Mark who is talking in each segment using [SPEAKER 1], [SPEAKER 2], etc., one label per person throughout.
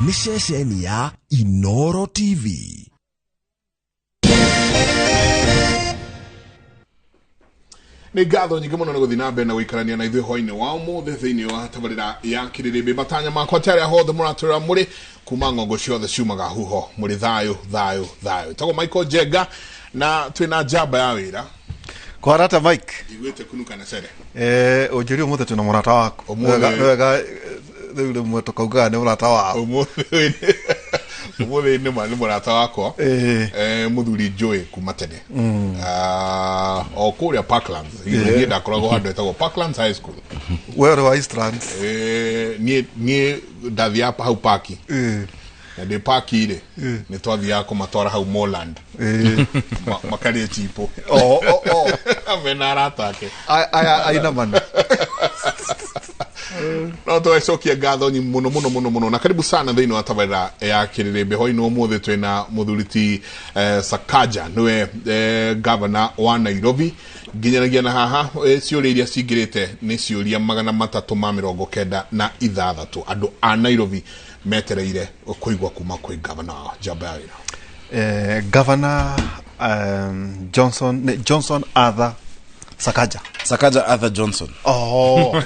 [SPEAKER 1] Nĩ ceceni ya Inoro TV.
[SPEAKER 2] Nĩ ngatho nyingĩ mũno nĩ gũthiĩ na mbere na gũikarania na ithuĩ hwainĩ wa ũmũthĩ thĩinĩ wa tabarĩra ya Kĩrĩrĩmbĩ. Matanya makwa ti arĩa hothe mũratũrĩra mũrĩ kuma ng'ongo ciothe ciumaga huho mũrĩ thayũ thayũ thayũ. Ĩtagwo Michael Njenga na twĩna njamba ya wĩra.
[SPEAKER 3] Kwarata Mike.
[SPEAKER 2] Iguĩte kunuka na cere.
[SPEAKER 3] Ũnjũrie ũmũthĩ twĩna mũrata waku.
[SPEAKER 2] Ũmũthĩ-
[SPEAKER 3] Nĩ wega rĩu rĩmwe tũkaugaga nĩ mũrata waku.
[SPEAKER 2] Ũmũthĩ nĩ ma nĩ mũrata wakwa. Mũthuri njũĩ kuma tene. O kũrĩa Parklands. Niĩ ndakoragwo handũ hetagwo Parklands High School.
[SPEAKER 3] We ũrĩ wa Eastlands.
[SPEAKER 2] Niĩ ndathiaga hau paki. Na ndĩ paki rĩ, nĩ twathiaga kũmatwara hau Moreland. Makarĩe chipo.
[SPEAKER 3] O.
[SPEAKER 2] Mena arata ake.
[SPEAKER 3] Aya ainamana.
[SPEAKER 2] No tũgacokia ngatho nyingĩ mũno mũno mũno mũno na karibu sana thĩinĩ wa tabarĩra ya Kĩrĩrĩmbĩ. Hwainĩ ũmũthĩ twĩna mũthuri ti Sakaja, nĩwe governor wa Nairobi. Nginyanagia na haha ciũria iria cingĩrĩte nĩ ciũria 396. Andũ a Nairobi metereire kũigua kuma kwĩ governor wao. Njamba ya wĩra.
[SPEAKER 3] Governor Johnson Arthur Sakaja.
[SPEAKER 4] Sakaja Arthur Johnson.
[SPEAKER 3] Oh.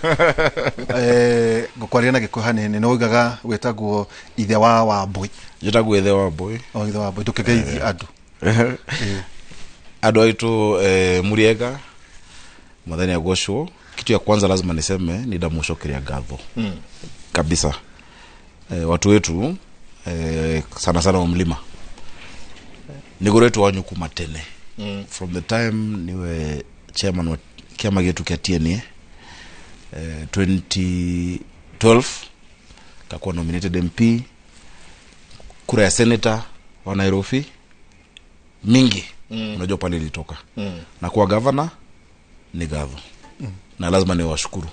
[SPEAKER 3] Ngũkwaria na Gĩkũyũ hanini, nĩ ũigaga wĩtagwo ithe wa Wambui.
[SPEAKER 4] Njĩtagwo ithe wa Wambui.
[SPEAKER 3] O ithe wa Wambui, ndũkĩgeithie andũ.
[SPEAKER 4] Andũ aitũ Muriega, Mwathani agocwo. Kitu ya kwanza lazima niseme ni ndamucokeria ngatho. Kabisa. Watu wetu sana sana wa mlima. Nĩgũretwo wanyu kuma tene. From the time niwe chairman wa kiama gĩtu kĩa TNA 2012 kakuwa nominated MP, kura ya senator wa Nairobi mingi. Unajua pale ilitoka. Na kuwa governor ni gatho. Na lazima niwashukuru.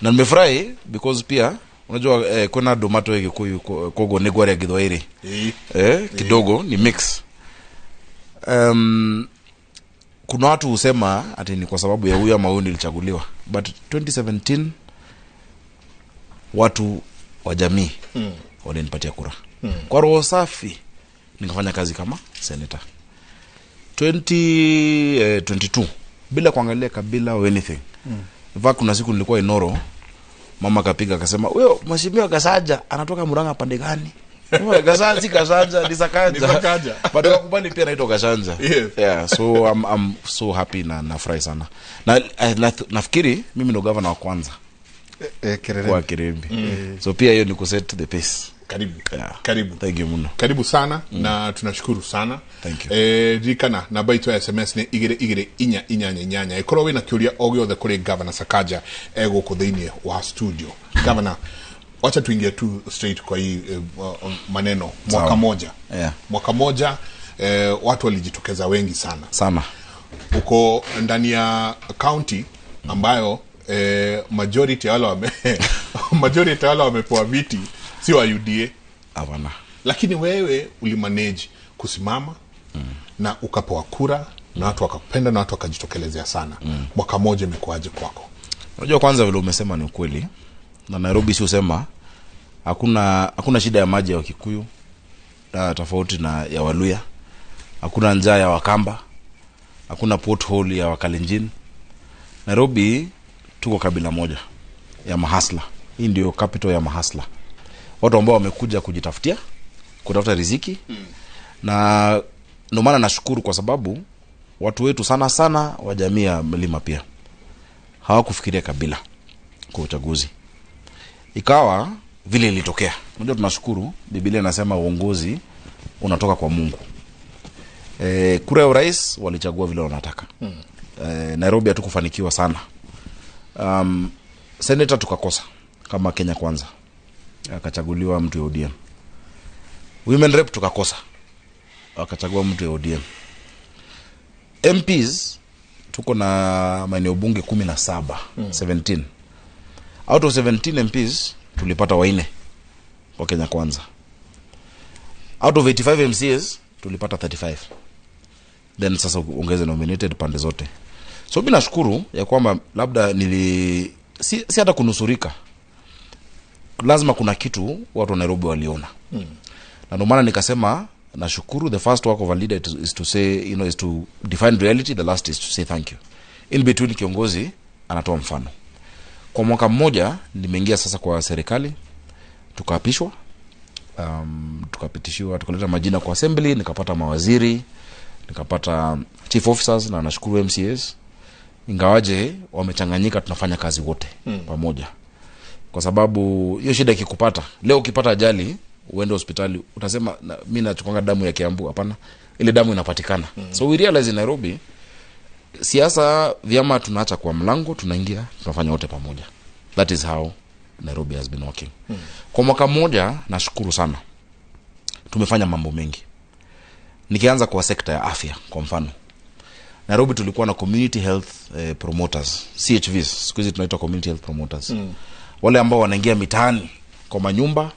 [SPEAKER 4] Na nimefurahi because pia unajua kuna domato ya Gikuyu kogo ni gware ya Githwairi. Kidogo ni mix. Kuna watu husema ati ni kwa sababu ya huyu ama huyu nilichaguliwa. But 2017 watu wa jamii walinipatia kura. Kwa roho safi nikafanya kazi kama senator. 2022 bila kuangalia kabila or anything. In fact kuna siku nilikuwa Inoro, mama akapiga akasema, "Huyo mheshimiwa Kasaja anatoka Murang'a pande gani?" Kasaja si Kasaja, ni Sakaja.
[SPEAKER 2] Ni Sakaja.
[SPEAKER 4] But wakubali pia naitwa Kasanja.
[SPEAKER 2] Yes.
[SPEAKER 4] Yeah, so I'm so happy na nafurahi sana. Na nafikiri mimi ndo governor wa kwanza.
[SPEAKER 3] Kirembi.
[SPEAKER 4] Kwa Kirembi. So pia hiyo ni kuset the pace.
[SPEAKER 2] Karibu.
[SPEAKER 4] Yeah.
[SPEAKER 2] Karibu.
[SPEAKER 4] Thank you muno.
[SPEAKER 2] Karibu sana na tunashukuru sana.
[SPEAKER 4] Thank you.
[SPEAKER 2] Ririkana namba itũ ya SMS nĩ igĩrĩ igĩrĩ inya inyanya inyanya. Ĩkorwo wĩna kĩũria o gĩothe kũrĩ Governor Sakaja gũkũ thĩinĩ wa studio. Governor, wacha tuingie tu straight kwa hii maneno. Mwaka
[SPEAKER 4] Sawa.
[SPEAKER 2] moja.
[SPEAKER 4] Yeah.
[SPEAKER 2] Mwaka moja watu walijitokeza wengi sana.
[SPEAKER 4] Sana.
[SPEAKER 2] Uko ndani ya county ambayo majority wale wame majority wale wamepewa viti si wa UDA.
[SPEAKER 4] Hapana.
[SPEAKER 2] Lakini wewe ulimanage kusimama na ukapewa kura na watu wakakupenda na watu wakajitokelezea sana. Mwaka moja imekuaje kwako?
[SPEAKER 4] Unajua kwanza vile umesema ni ukweli. Na Nairobi si usema hakuna shida ya maji ya Wakikuyu na tofauti na ya Waluya. Hakuna njaa ya Wakamba. Hakuna pothole ya Wakalenjin. Nairobi tuko kabila moja ya mahasla. Hii ndio capital ya mahasla. Watu ambao wamekuja kujitafutia, kutafuta riziki. Na ndio maana nashukuru kwa sababu watu wetu sana sana wa jamii ya mlima pia hawakufikiria kabila kwa uchaguzi. Ikawa vile ilitokea. Unajua tunashukuru, Biblia inasema uongozi unatoka kwa Mungu. Kura ya urais walichagua vile wanataka. Nairobi hatukufanikiwa sana. Senator tukakosa kama Kenya Kwanza. Akachaguliwa mtu ya ODM. Women rep tukakosa. Akachagua mtu ya ODM. MPs tuko na maeneo bunge 17, 17. Out of 17 MPs tulipata 4 kwa Kenya Kwanza. Out of 85 MCAs tulipata 35. Then sasa ongeze nominated pande zote. So mimi nashukuru ya kwamba labda nili si hata kunusurika. Lazima kuna kitu watu wa Nairobi waliona. Na ndio maana nikasema nashukuru, the first work of a leader is to say, is to define reality, the last is to say thank you. In between, kiongozi anatoa mfano. Kwa mwaka mmoja nimeingia sasa kwa serikali, tukaapishwa, tukapitishiwa, tukaleta majina kwa assembly, nikapata mawaziri, nikapata chief officers, na nashukuru MCAs, ingawaje wamechanganyika, tunafanya kazi wote pamoja, kwa sababu hiyo shida ikikupata leo, ukipata ajali uende hospitali, utasema mi nachukwanga damu ya Kiambu? Hapana, ile damu inapatikana. So we realize in Nairobi, siasa, vyama tunaacha kwa mlango, tunaingia, tunafanya wote pamoja. That is how Nairobi has been working. Kwa mwaka mmoja, nashukuru sana, tumefanya mambo mengi. Nikianza kwa sekta ya afya, kwa mfano, Nairobi tulikuwa na community health promoters, CHVs, siku hizi tunaitwa community health promoters, wale ambao wanaingia mitaani kwa manyumba,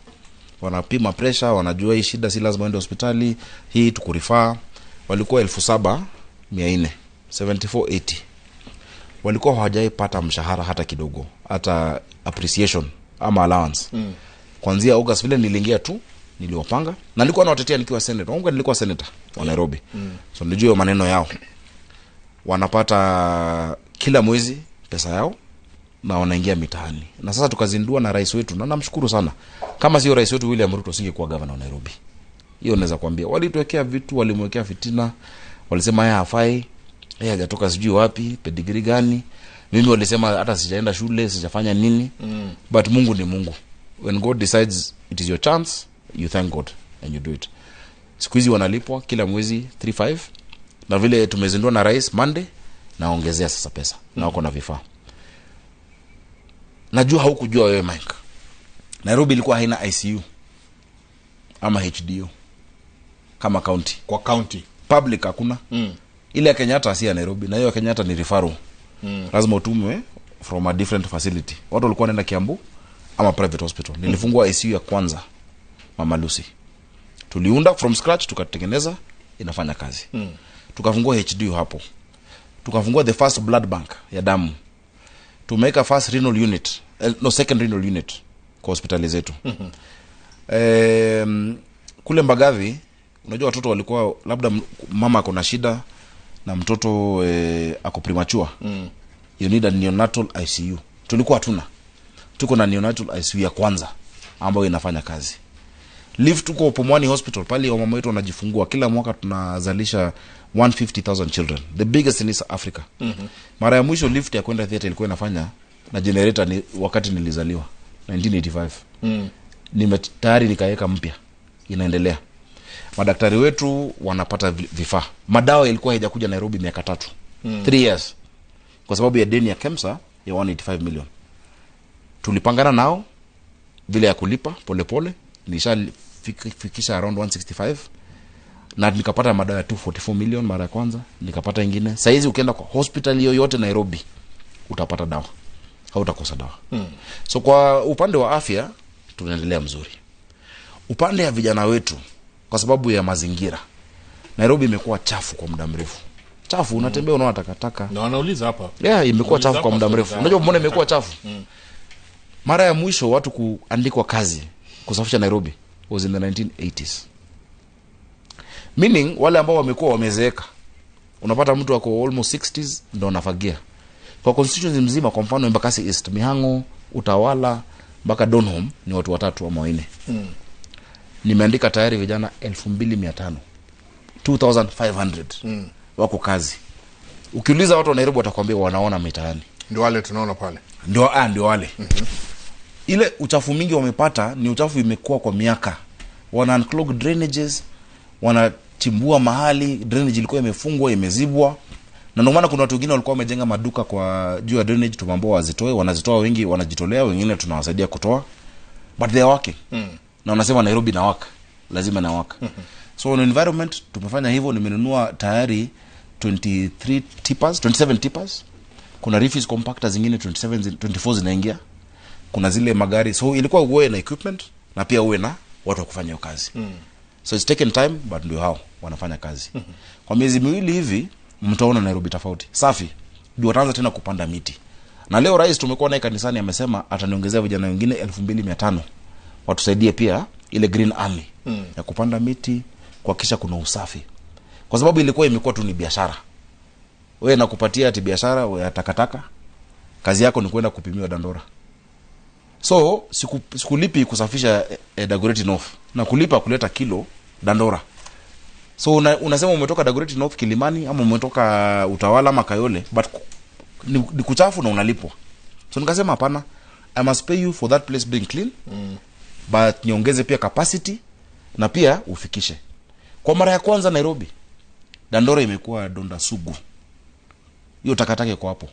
[SPEAKER 4] wanapima pressure, wanajua hii shida si lazima uende hospitali, hii tukurefer. Walikuwa 7400, 7480. Walikuwa hawajaipata mshahara hata kidogo, hata appreciation ama allowance. Kuanzia August vile niliingia tu, niliwapanga na nilikuwa nawatetea nikiwa senator. Nakumbuka nilikuwa senator wa Nairobi, so nilijua hiyo maneno yao. Wanapata kila mwezi pesa yao na wanaingia mitaani. Na sasa tukazindua na rais wetu, na namshukuru sana. Kama sio rais wetu William Ruto, singekuwa governor wa Nairobi. Hiyo naweza kuambia. Walituwekea vitu, walimwekea fitina, walisema yeye hafai, yeye hajatoka sijui wapi, pedigree gani. Mimi walisema hata sijaenda shule, sijafanya nini. But Mungu ni Mungu. When God decides it is your chance, you thank God and you do it. Siku hizi wanalipwa kila mwezi 35, na vile tumezindua na rais Monday, naongezea sasa pesa na wako na vifaa. Najua haukujua wewe, Mike, Nairobi ilikuwa haina ICU ama HDU kama county.
[SPEAKER 2] Kwa county?
[SPEAKER 4] Public hakuna. Ile ya Kenyatta si ya Nairobi, na hiyo ya Kenyatta ni referral. Lazima utumwe from a different facility. Watu walikuwa wanaenda Kiambu ama private hospital. Nilifungua ICU ya kwanza Mama Lucy, tuliunda from scratch, tukatengeneza, inafanya kazi. Tukafungua HDU hapo, tukafungua the first blood bank ya damu, tumeweka first renal unit, no, second renal unit kwa hospitali zetu. Kule Mbagathi, unajua watoto walikuwa labda mama ako na shida na mtoto ako premature, you need a neonatal ICU. Tulikuwa hatuna. Tuko na neonatal ICU ya kwanza ambayo inafanya kazi. Lift tuko Pumwani Hospital, pale wamama wetu wanajifungua. Kila mwaka tunazalisha 150,000 children, the biggest in East Africa. Mara ya mwisho lift ya kwenda theater ilikuwa inafanya na generator ni wakati nilizaliwa 1985. Nime tayari nikaweka mpya, inaendelea. Madaktari wetu wanapata vifaa. Madawa ilikuwa haijakuja Nairobi miaka 3, 3 years, kwa sababu ya deni ya KEMSA ya 185 million. Tulipangana nao vile ya kulipa polepole, nishafikisha around 165 na nikapata madawa ya 244 million mara ya kwanza, nikapata ingine. Saizi ukienda kwa hospital yoyote Nairobi utapata dawa, hautakosa dawa. So kwa upande wa afya tunaendelea mzuri. Upande ya vijana wetu, kwa sababu ya mazingira, Nairobi imekuwa chafu kwa muda mrefu. Chafu, unatembea unaona takataka.
[SPEAKER 2] Na wanauliza hapa.
[SPEAKER 4] Yeah, imekuwa
[SPEAKER 2] Wanauliza
[SPEAKER 4] chafu kwa
[SPEAKER 2] hapa
[SPEAKER 4] muda mrefu.
[SPEAKER 2] swali.
[SPEAKER 4] Unajua mbona imekuwa chafu? Mara ya mwisho watu kuandikwa kazi kusafisha Nairobi was in the 1980s, meaning wale ambao wamekuwa wamezeeka, unapata mtu ako almost 60s ndo anafagia kwa constituency mzima. Kwa mfano Embakasi East, Mihango, Utawala mpaka Donholm ni watu watatu ama wanne. Nimeandika tayari vijana 2500, 2500 wako kazi. Ukiuliza watu wa Nairobi watakwambia wanaona mitaani.
[SPEAKER 2] Ndio wale tunaona pale.
[SPEAKER 4] Ndio wale. Ile uchafu mingi wamepata ni uchafu imekuwa kwa miaka. Wana unclog drainages, wanachimbua mahali drainage ilikuwa imefungwa, imezibwa. Na ndio maana kuna watu wengine walikuwa wamejenga maduka kwa juu ya drainage, tumeambiwa wazitoe, wanazitoa wengi, wanajitolea, wengine tunawasaidia kutoa, but they are working. Na wanasema Nairobi na work, lazima na work. So on environment tumefanya hivyo. Nimenunua tayari 23 tippers, 27 tippers. Kuna refuse compactor zingine 27, 24 zinaingia. Kuna zile magari. So ilikuwa uwe na equipment na pia uwe na watu wa kufanya hiyo kazi. So it's taken time, but ndio hao wanafanya kazi. Kwa miezi 2 hivi mtaona Nairobi tofauti, safi, ndio wataanza tena kupanda miti. Na leo rais tumekuwa naye kanisani amesema ataniongezea vijana wengine 2500 watusaidie pia ile green army ya kupanda miti, kuhakikisha kuna usafi. Kwa sababu ilikuwa imekuwa tu ni biashara. Wewe nakupatia ati biashara ya takataka, kazi yako ni kwenda kupimiwa Dandora. So sikulipi kusafisha Dagoretti North na kulipa kuleta kilo Dandora. So unasema umetoka Dagoretti North Kilimani ama umetoka Utawala ama Kayole, but ni kuchafu na unalipwa. So nikasema hapana, I must pay you for that place being clean, but niongeze pia capacity na pia ufikishe. Kwa mara ya kwanza Nairobi, Dandora imekuwa donda sugu. Hiyo takataka iko hapo.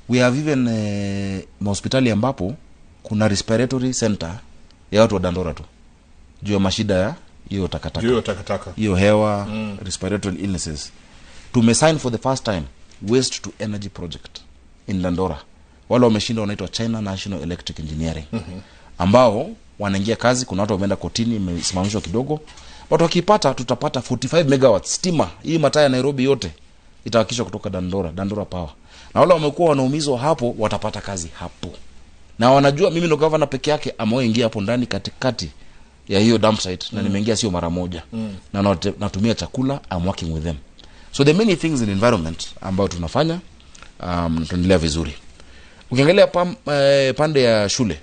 [SPEAKER 4] We have even hospitali ambapo kuna respiratory center ya watu wa Dandora tu. Juu ya mashida ya hiyo takataka.
[SPEAKER 2] Juu ya takataka.
[SPEAKER 4] Hiyo hewa, respiratory illnesses. Tumesign for the first time waste to energy project in Dandora. Wale wameshinda wanaitwa China National Electric Engineering. Ambao wanaingia kazi, kuna watu wameenda kotini, imesimamishwa kidogo. But wakipata tutapata 45 megawatts stima. Hii mataa ya Nairobi yote itawakishwa kutoka Dandora, Dandora Power. Na wale wamekuwa wanaumizwa hapo watapata kazi hapo. Na wanajua mimi ndo governor peke yake ameoingia hapo ndani katikati ya hiyo dump site, na nimeingia sio mara moja. Na natumia chakula, I'm working with them. So there are many things in environment ambayo tunafanya, tunaendelea vizuri. Ukiangalia pande ya shule,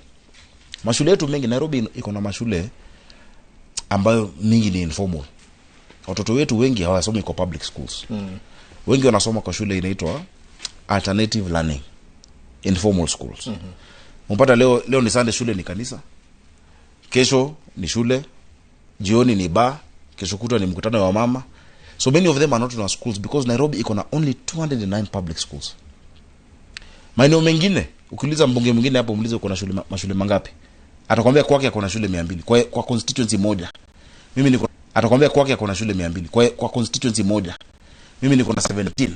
[SPEAKER 4] mashule yetu mengi Nairobi iko na mashule ambayo mingi ni informal. Watoto wetu wengi hawasomi kwa public schools. Wengi wanasoma kwa shule inaitwa alternative learning, informal schools. Mpata leo ni Sunday, shule ni kanisa. Kesho ni shule, jioni ni bar, kesho kutwa ni mkutano wa mama. So many of them are not in our schools because Nairobi iko na only 209 public schools. Maeneo mengine, ukiuliza mbunge mwingine hapo, muulize uko na shule mashule mangapi, atakwambia kwake ako na shule 200 kwa constituency moja. Mimi niko, atakwambia kwake ako na shule 200 kwa constituency moja. Mimi niko na 17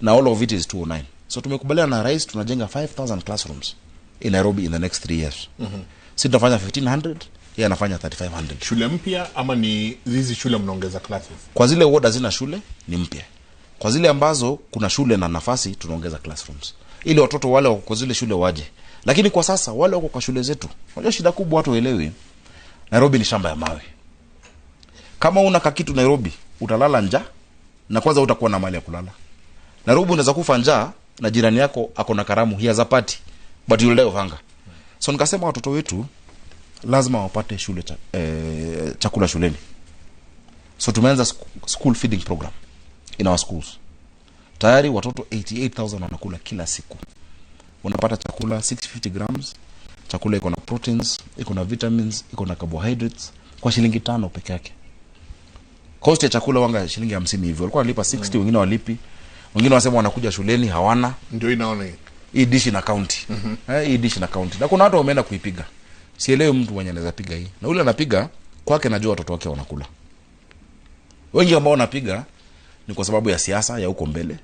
[SPEAKER 4] na all of it is 209. So tumekubaliana na rais tunajenga 5000 classrooms in Nairobi in the next 3 years. Sisi tunafanya 1500, yeye anafanya 3500.
[SPEAKER 2] Shule mpya ama ni hizi shule mnaongeza classes?
[SPEAKER 4] Kwa zile ward hazina shule ni mpya. Kwa zile ambazo kuna shule na nafasi tunaongeza classrooms ili watoto wale wako kwa zile shule waje. Lakini kwa sasa wale wako kwa shule zetu, unajua shida kubwa watu waelewi, Nairobi ni shamba ya mawe. Kama una kakitu Nairobi utalala njaa na kwanza utakuwa na mali ya kulala. Nairobi unaweza kufa njaa na jirani yako ako na karamu, he has a party, but you'll die of hunger. So nikasema watoto wetu lazima wapate shule chakula shuleni. So tumeanza school feeding program in our schools. Tayari watoto 88,000 wanakula kila siku. Unapata chakula 650 grams, chakula iko na proteins, iko na vitamins, iko na carbohydrates kwa shilingi 5 peke yake. Cost ya chakula wanga shilingi 50 hivi. Walikuwa wanalipa 60, wengine walipi. Wengine wanasema wanakuja shuleni hawana.
[SPEAKER 2] Ndio inaona hii.
[SPEAKER 4] Hii dish na county. Hii dish na county. Na kuna watu wameenda kuipiga. Sielewi mtu mwenye anaweza piga hii. Na yule anapiga kwake najua watoto wake wanakula. Wengi ambao wanapiga ni kwa sababu ya siasa ya huko mbele.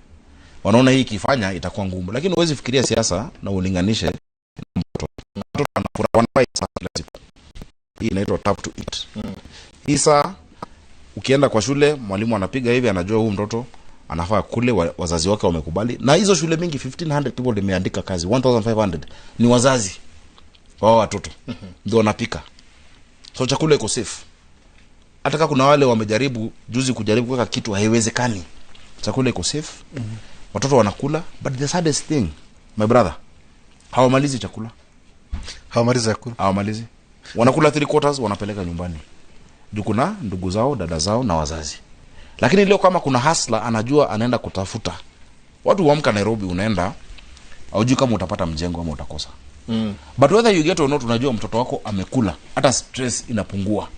[SPEAKER 4] Wanaona hii ikifanya itakuwa ngumu. Lakini huwezi fikiria siasa na ulinganishe mtoto. Mtoto anafurahi, wanafurahi sana kila siku. Hii inaitwa tap to eat. Hii saa ukienda kwa shule mwalimu anapiga hivi, anajua huyu mtoto anafaa kule, wazazi wake wamekubali. Na hizo shule mingi 1500 people limeandika kazi, 1500 ni wazazi wa watoto ndio wanapika. So chakula iko safe. Hata kama kuna wale wamejaribu juzi kujaribu kuweka kitu haiwezekani. Chakula iko safe. Watoto wanakula, but the saddest thing my brother, hawamalizi chakula.
[SPEAKER 3] Hawamalizi chakula.
[SPEAKER 4] Hawamalizi. Wanakula 3/4 wanapeleka nyumbani. Juu kuna ndugu zao, dada zao na wazazi. Lakini leo kama kuna hustler anajua anaenda kutafuta. Watu huamka Nairobi, unaenda haujui kama utapata mjengo ama utakosa. But whether you get or not, unajua mtoto wako amekula, hata stress inapungua,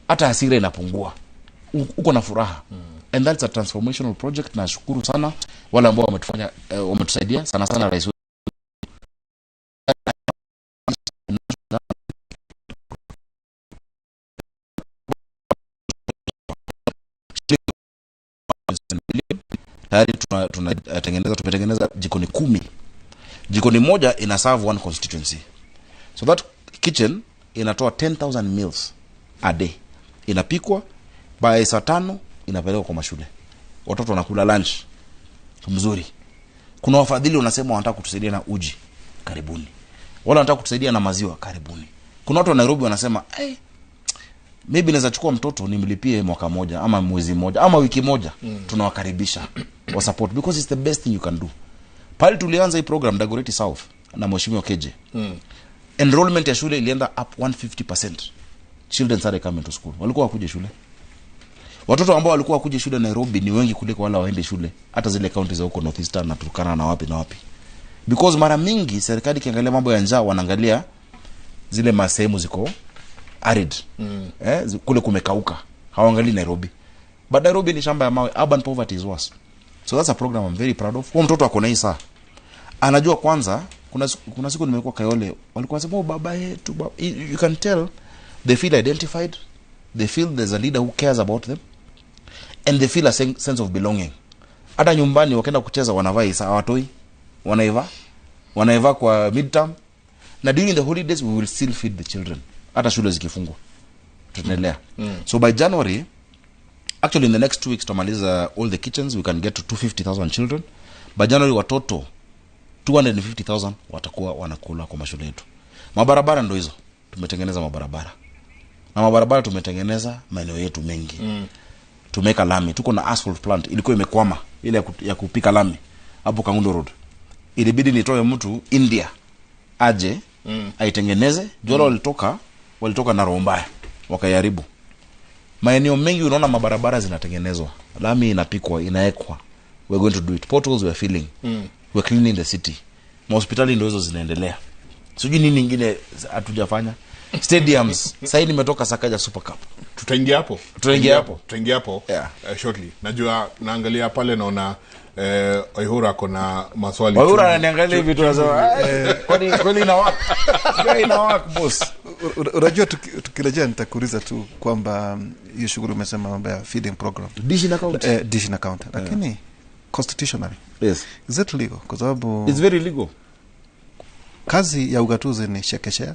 [SPEAKER 4] hata hasira inapungua, uko na furaha. And that's a transformational project. Nashukuru sana wale ambao wametusaidia sana sana rais tayari tumetengeneza jikoni 10. Jikoni moja ina serve one constituency. So that kitchen inatoa 10,000 meals a day. Inapikwa by saa 5 inapelekwa kwa mashule. Watoto wanakula lunch mzuri. Kuna wafadhili wanasema wanataka kutusaidia na uji, karibuni. Wala wanataka kutusaidia na maziwa, karibuni. Kuna watu wa Nairobi wanasema, hey, maybe naweza chukua mtoto nimlipie mwaka moja ama mwezi mmoja ama wiki moja. Tunawakaribisha wa support because it's the best thing you can do. Pale tulianza hii program Dagoretti South na Mheshimiwa Keje. Enrollment ya shule ilienda up 150%. Children started coming to school. Walikuwa wakuja shule. Watoto ambao walikuwa wakuja shule Nairobi ni wengi kuliko wale waende shule hata zile counties za huko North Eastern na Turkana na wapi na wapi. Because mara mingi serikali ikiangalia mambo ya njaa wanaangalia zile masehemu ziko arid. Kule kumekauka. Hawaangalii Nairobi. But Nairobi ni shamba ya mawe. Urban poverty is worse. So that's a program I'm very proud of. Huyo mtoto ako na hii saa. Anajua kwanza, kuna siku nimekuwa Kayole, walikuwa wanasema, oh, baba yetu, baba. You can tell they feel identified, they feel there's a leader who cares about them, and they feel a sense of belonging. Hata nyumbani wakienda kucheza wanavaa hii saa, hawatoi, wanaivaa kwa midterm. Na during the holidays we will still feed the children. Hata shule zikifungwa tutaendelea. So by January, actually in the next 2 weeks tutamaliza all the kitchens, we can get to 250,000 children. By January watoto 250,000 watakuwa wanakula kwa mashule yetu. Mabarabara ndo hizo. Tumetengeneza mabarabara. Na mabarabara tumetengeneza maeneo yetu mengi. Tumeweka lami, tuko na asphalt plant ilikuwa imekwama ile ya kupika lami hapo Kangundo Road. Ilibidi nitoe mtu India aje aitengeneze. Jua walitoka na roho mbaya wakaiharibu. Maeneo mengi unaona mabarabara zinatengenezwa, lami inapikwa, inaekwa. We're going to do it. Potholes we're filling. We're cleaning the city. Mahospitali ndio hizo zinaendelea. Sijui nini nyingine hatujafanya. Stadiums. Sasa nimetoka Sakaja Super Cup.
[SPEAKER 2] Tutaingia hapo.
[SPEAKER 4] Tutaingia hapo.
[SPEAKER 2] Tutaingia hapo.
[SPEAKER 4] Yeah.
[SPEAKER 2] Shortly. Najua naangalia pale naona Waihura kuna maswali.
[SPEAKER 4] Waihura ananiangalia hivi tu anasema, kwani ina work? Kwani ina work boss?
[SPEAKER 3] Unajua tukirejea nitakuuliza tu kwamba hiyo shughuli umesema mambo ya feeding program.
[SPEAKER 4] Dish in account.
[SPEAKER 3] Dish in account. Lakini constitutionally.
[SPEAKER 4] Yes.
[SPEAKER 3] Is it legal? Kwa sababu
[SPEAKER 4] it's very legal.
[SPEAKER 3] Kazi ya ugatuzi ni chekechea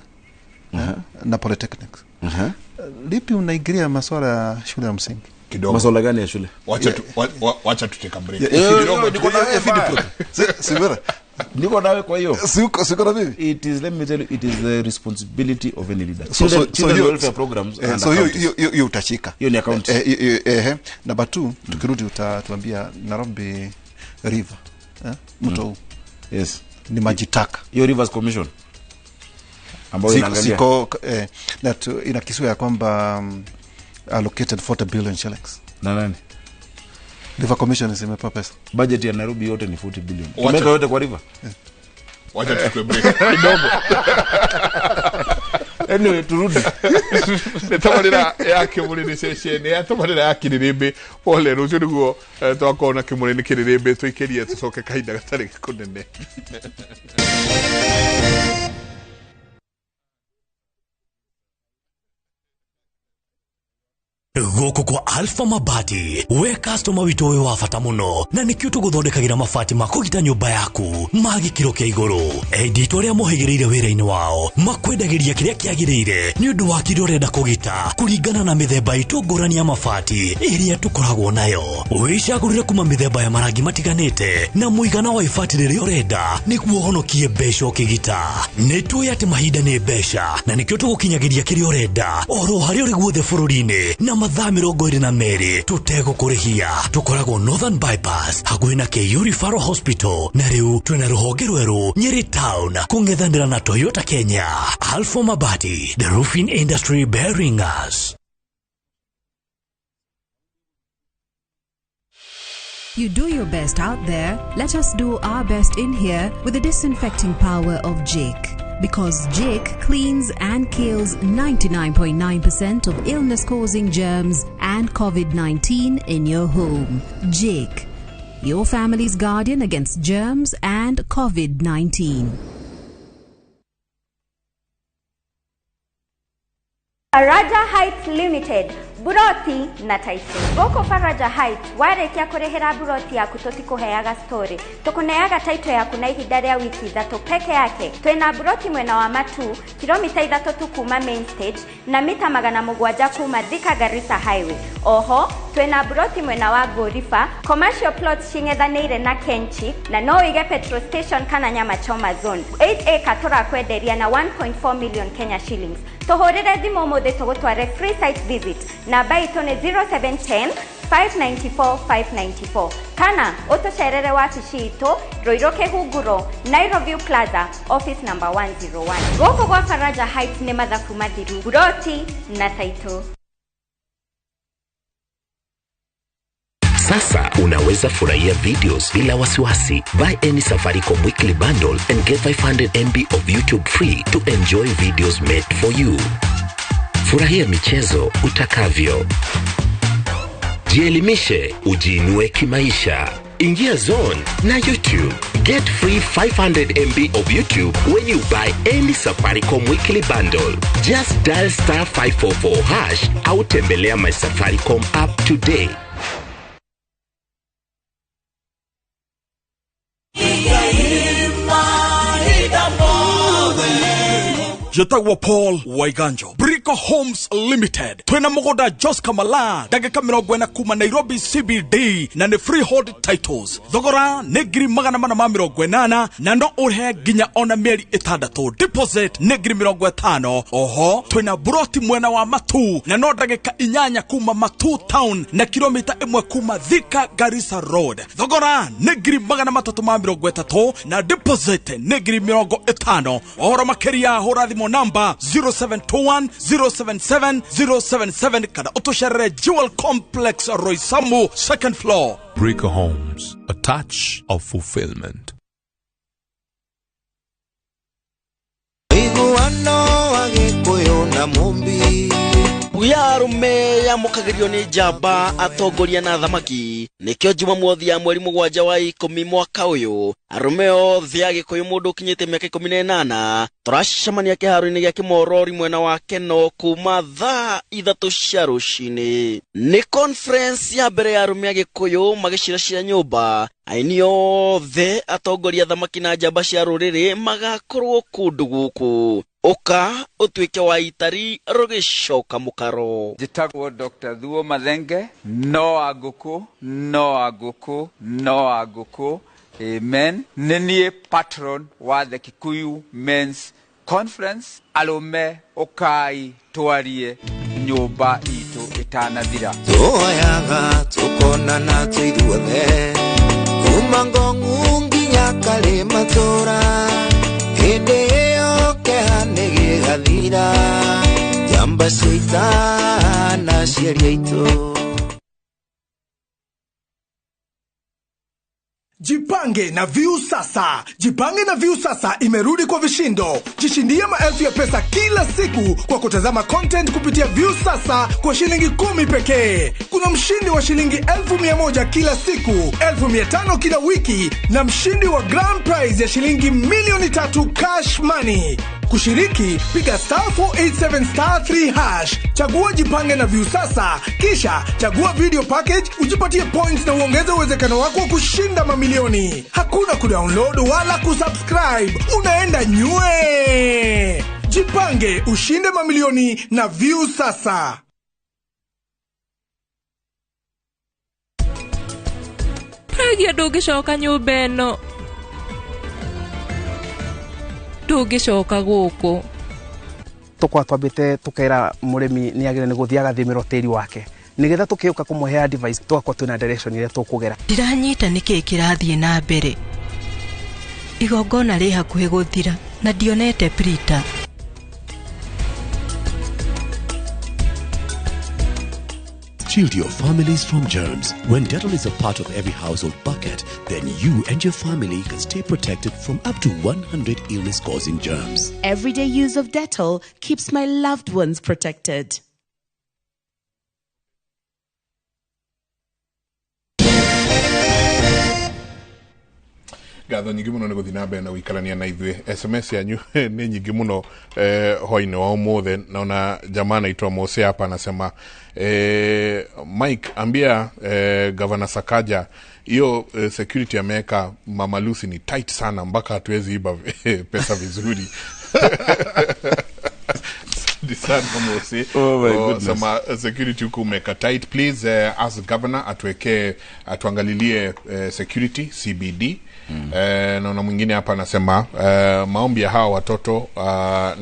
[SPEAKER 3] na polytechnics. Lipi unaingilia masuala ya shule ya msingi?
[SPEAKER 2] Kidogo.
[SPEAKER 4] Masuala gani ya shule?
[SPEAKER 2] Wacha tu take a break.
[SPEAKER 4] Niko na wewe.
[SPEAKER 3] Si
[SPEAKER 4] niko nawe kwa hiyo.
[SPEAKER 3] Siko na mimi.
[SPEAKER 4] It is, let me tell you, it is the responsibility of any leader. Children welfare programs.
[SPEAKER 3] So hiyo utashika.
[SPEAKER 4] Hiyo ni account.
[SPEAKER 3] Number 2, tukirudi utatuambia Nairobi River. Mto huu.
[SPEAKER 4] Yes.
[SPEAKER 3] Ni maji taka.
[SPEAKER 4] Hiyo Rivers Commission ambayo inaangalia.
[SPEAKER 3] Siko na inakisiwa ya kwamba allocated 40 billion shillings.
[SPEAKER 4] Na nani?
[SPEAKER 3] River Commission imepewa pesa.
[SPEAKER 4] Budget ya Nairobi yote ni 40 billion. Tumeweka yote kwa river.
[SPEAKER 2] Wacha tuchukue break kidogo.
[SPEAKER 4] Anyway, turudi.
[SPEAKER 2] Tabarira ya Kimurĩ session ya tabarira ya Kĩrĩrĩmbĩ. Pole rũciũ nĩguo twakorwo na Kimurĩ nĩ Kĩrĩrĩmbĩ tũikĩrie tũcoke kahinda gatarĩ kũnene.
[SPEAKER 5] Gũkũ kwa Alpha Mabati, we customer witũ wĩ wa bata mũno, na nĩkĩo tũgũthondekagĩra mabati ma kũgita nyũmba yaku ma gĩkĩro kĩa igũrũ. Endia arĩa mohĩgĩrĩire wĩra-inĩ wao makwendagĩria kĩrĩa kĩagĩrĩire nĩ ũndũ wa kĩrĩa ũrenda kũgita kũringana na mĩthemba itũ ngũrani ya mabati ĩrĩa tũkoragwo nayo. Wĩcagũrĩre kuma mĩthemba ya marangi matiganĩte na mũigana wa ibati rĩrĩa ũrenda nĩguo ũhonokie mbeca ũkĩgita. Nĩ tũĩ atĩ mahinda nĩ mbeca na nĩkĩo tũgũkinyagĩria kĩrĩa ũrenda oro harĩa ũrĩ guothe bũrũri-inĩ na mathaa 22 tũtegũkũrĩhia. Tũkoragwo Northern Bypass hakuhĩ na KU Referral Hospital, na rĩu twĩna rũhonge rwerũ Nyeri Town kũng'ethanĩra na Toyota Kenya. Alpha Mabati, the roofing industry bearing us.
[SPEAKER 6] You do your best out there, let us do our best in here with the disinfecting power of Jik. Because Jik cleans and kills 99.9% of illness-causing germs and COVID-19 in your home. Jik, your family's guardian against germs and COVID-19.
[SPEAKER 7] Araja Heights Limited, Buroti na title. Gũkũ Faraja Heights warĩkia kũrĩhĩra buroti yaku tũtikũheaga story, tũkũneaga title yaku na ihinda rĩa wiki 3 peke yake. Twĩna buroti mwena wa Matu, kilomita 3 tu kuma main stage na mita 700 kuma Thika Garissa Highway. Oho twĩna buroti mwena wa Gorifa, commercial plots cing'ethanĩire na Kenchi na no wĩige petrol station kana nyama choma zone. 8 acre tũrakwenderia na 1.4 million Kenya shillings. Tũhũrĩre thimũ ũmũthĩ tũgũtware free site visit. Namba itũ nĩ 0710 594 594 kana ũtũcerere wabici itũ Ruiru Kĩhunguro, Nairobi Plaza, office number 101. Gũkũ gwa Faraja Heights nĩ mathabu mathiru, buroti na title.
[SPEAKER 8] Sasa unaweza furahia videos bila wasiwasi. Buy any Safaricom weekly bundle and get 500 MB of YouTube free to enjoy videos made for you. Furahia michezo utakavyo. Jielimishe, ujiinue kimaisha. Ingia zone na YouTube. Get free 500 MB of YouTube when you buy any Safaricom weekly bundle. Just dial star 544 hash au tembelea my Safaricom app today.
[SPEAKER 9] Jetagwo Paul Waiganjo, Brico Homes Limited. Twina mugoda Jos Kamala ndagika 40 kuma Nairobi CBD na ni freehold titles. Thogora nĩ 480,000 na no ũrĩhe nginya ona mĩeri 6. Deposit nĩ 50,000. Oho twina buroti mwena wa Matu na no ndagika 8 kuma Matu town na kilomita 1 kuma Thika Garissa Road. Thogora nĩ 330,000 na deposit nĩ 50,000. Ũhoro makĩria hũra thimũ namba 0721 077 077 kana ũtũcerere Jewel Complex Roysambu second floor.
[SPEAKER 10] Brico Homes, a touch of fulfillment.
[SPEAKER 11] Buya arume yamũkagĩrio nĩ njamba atongoria na athamaki. Nĩkĩo Jumamothi ya mweri 7 wa 10 mwaka ũyũ arũme othe a Gĩkũyũ mũndũ ũkinyĩte mĩaka 18 tũracemania kĩharo-inĩ gĩa Kĩmorori mwena wa Keno kuma thaa 3 cia rũcinĩ. Nĩ conference ya mbere ya arũme a Gĩkũyũ magĩciracira nyũmba. Aini othe atongoria athamaki na njamba cia rũrĩrĩ magakorwo kũndũ gũkũ. Ũka ũtuĩke wa itari rũgĩcoka mũkaro.
[SPEAKER 12] Njĩtagwo Dr. Thuo Mathenge, no angũkũ, no angũkũ, no angũkũ. Amen. Nĩ niĩ patron wa the Kikuyu Men's Conference. Arũme ũkai twarie nyũmba itũ ĩtanathira.
[SPEAKER 13] Tuoyaga tukonana tũithuothe kuma Ngong'u nginya Kalimatũra hĩndĩ ĩyo kĩeha nĩ gĩgathira njamba cia ita na aciari aitũ.
[SPEAKER 14] Jipange na Viusasa. Jipange na Viusasa imerudi kwa vishindo. Jishindie maelfu ya pesa kila siku kwa kutazama content kupitia Viusasa kwa shilingi 10 pekee. Kuna mshindi wa shilingi 1,100 kila siku, 1,500 kila wiki na mshindi wa grand prize ya shilingi 3,000,000 cash money. Kushiriki, piga star 487 star 3 hash. Chagua Jipange na Viusasa, kisha chagua video package, ujipatie points na uongeze uwezekano wako wa kushinda mamilioni. Hakuna kudownload wala kusubscribe. Unaenda nywe. Jipange, ushinde mamilioni na Viusasa.
[SPEAKER 15] Pragia ndũngĩcoka nyũmba ĩno. Ndũngĩcoka gũkũ.
[SPEAKER 16] Tũkoragwo twambĩte tũkera mũrĩmi nĩ agĩrĩire nĩ gũthiĩ agathimĩrwo tĩri wake nĩgetha tũkĩũka kũmũhe advice tũgakorwo twĩna direction ĩrĩa tũkũgera.
[SPEAKER 17] Ndiranyita nĩkĩĩ kĩrathiĩ na mbere. Igongona rĩ hakuhĩ gũthira na ndionete printer.
[SPEAKER 5] Shield your families from germs. When Dettol is a part of every household bucket, then you and your family can stay protected from up to 100 illness-causing germs.
[SPEAKER 18] Everyday use of Dettol keeps my loved ones protected.
[SPEAKER 2] Ngatho nyingĩ mũno nĩ gũthiĩ na mbere na gũikarania na ithuĩ. SMS yanyu nĩ nyingĩ mũno hwainĩ wa ũmũthĩ. Naona jamaa anaitwa Mose hapa anasema Mike, ambia Governor Sakaja hiyo security ameweka Mama Lucy ni tight sana mpaka hatuwezi iba pesa vizuri. Sana Mose.
[SPEAKER 4] Oh my goodness.
[SPEAKER 2] Sema security huku umeka tight, please ask governor atuwekee, atuangalilie security CBD. Naona mwingine hapa anasema maombi ya hawa watoto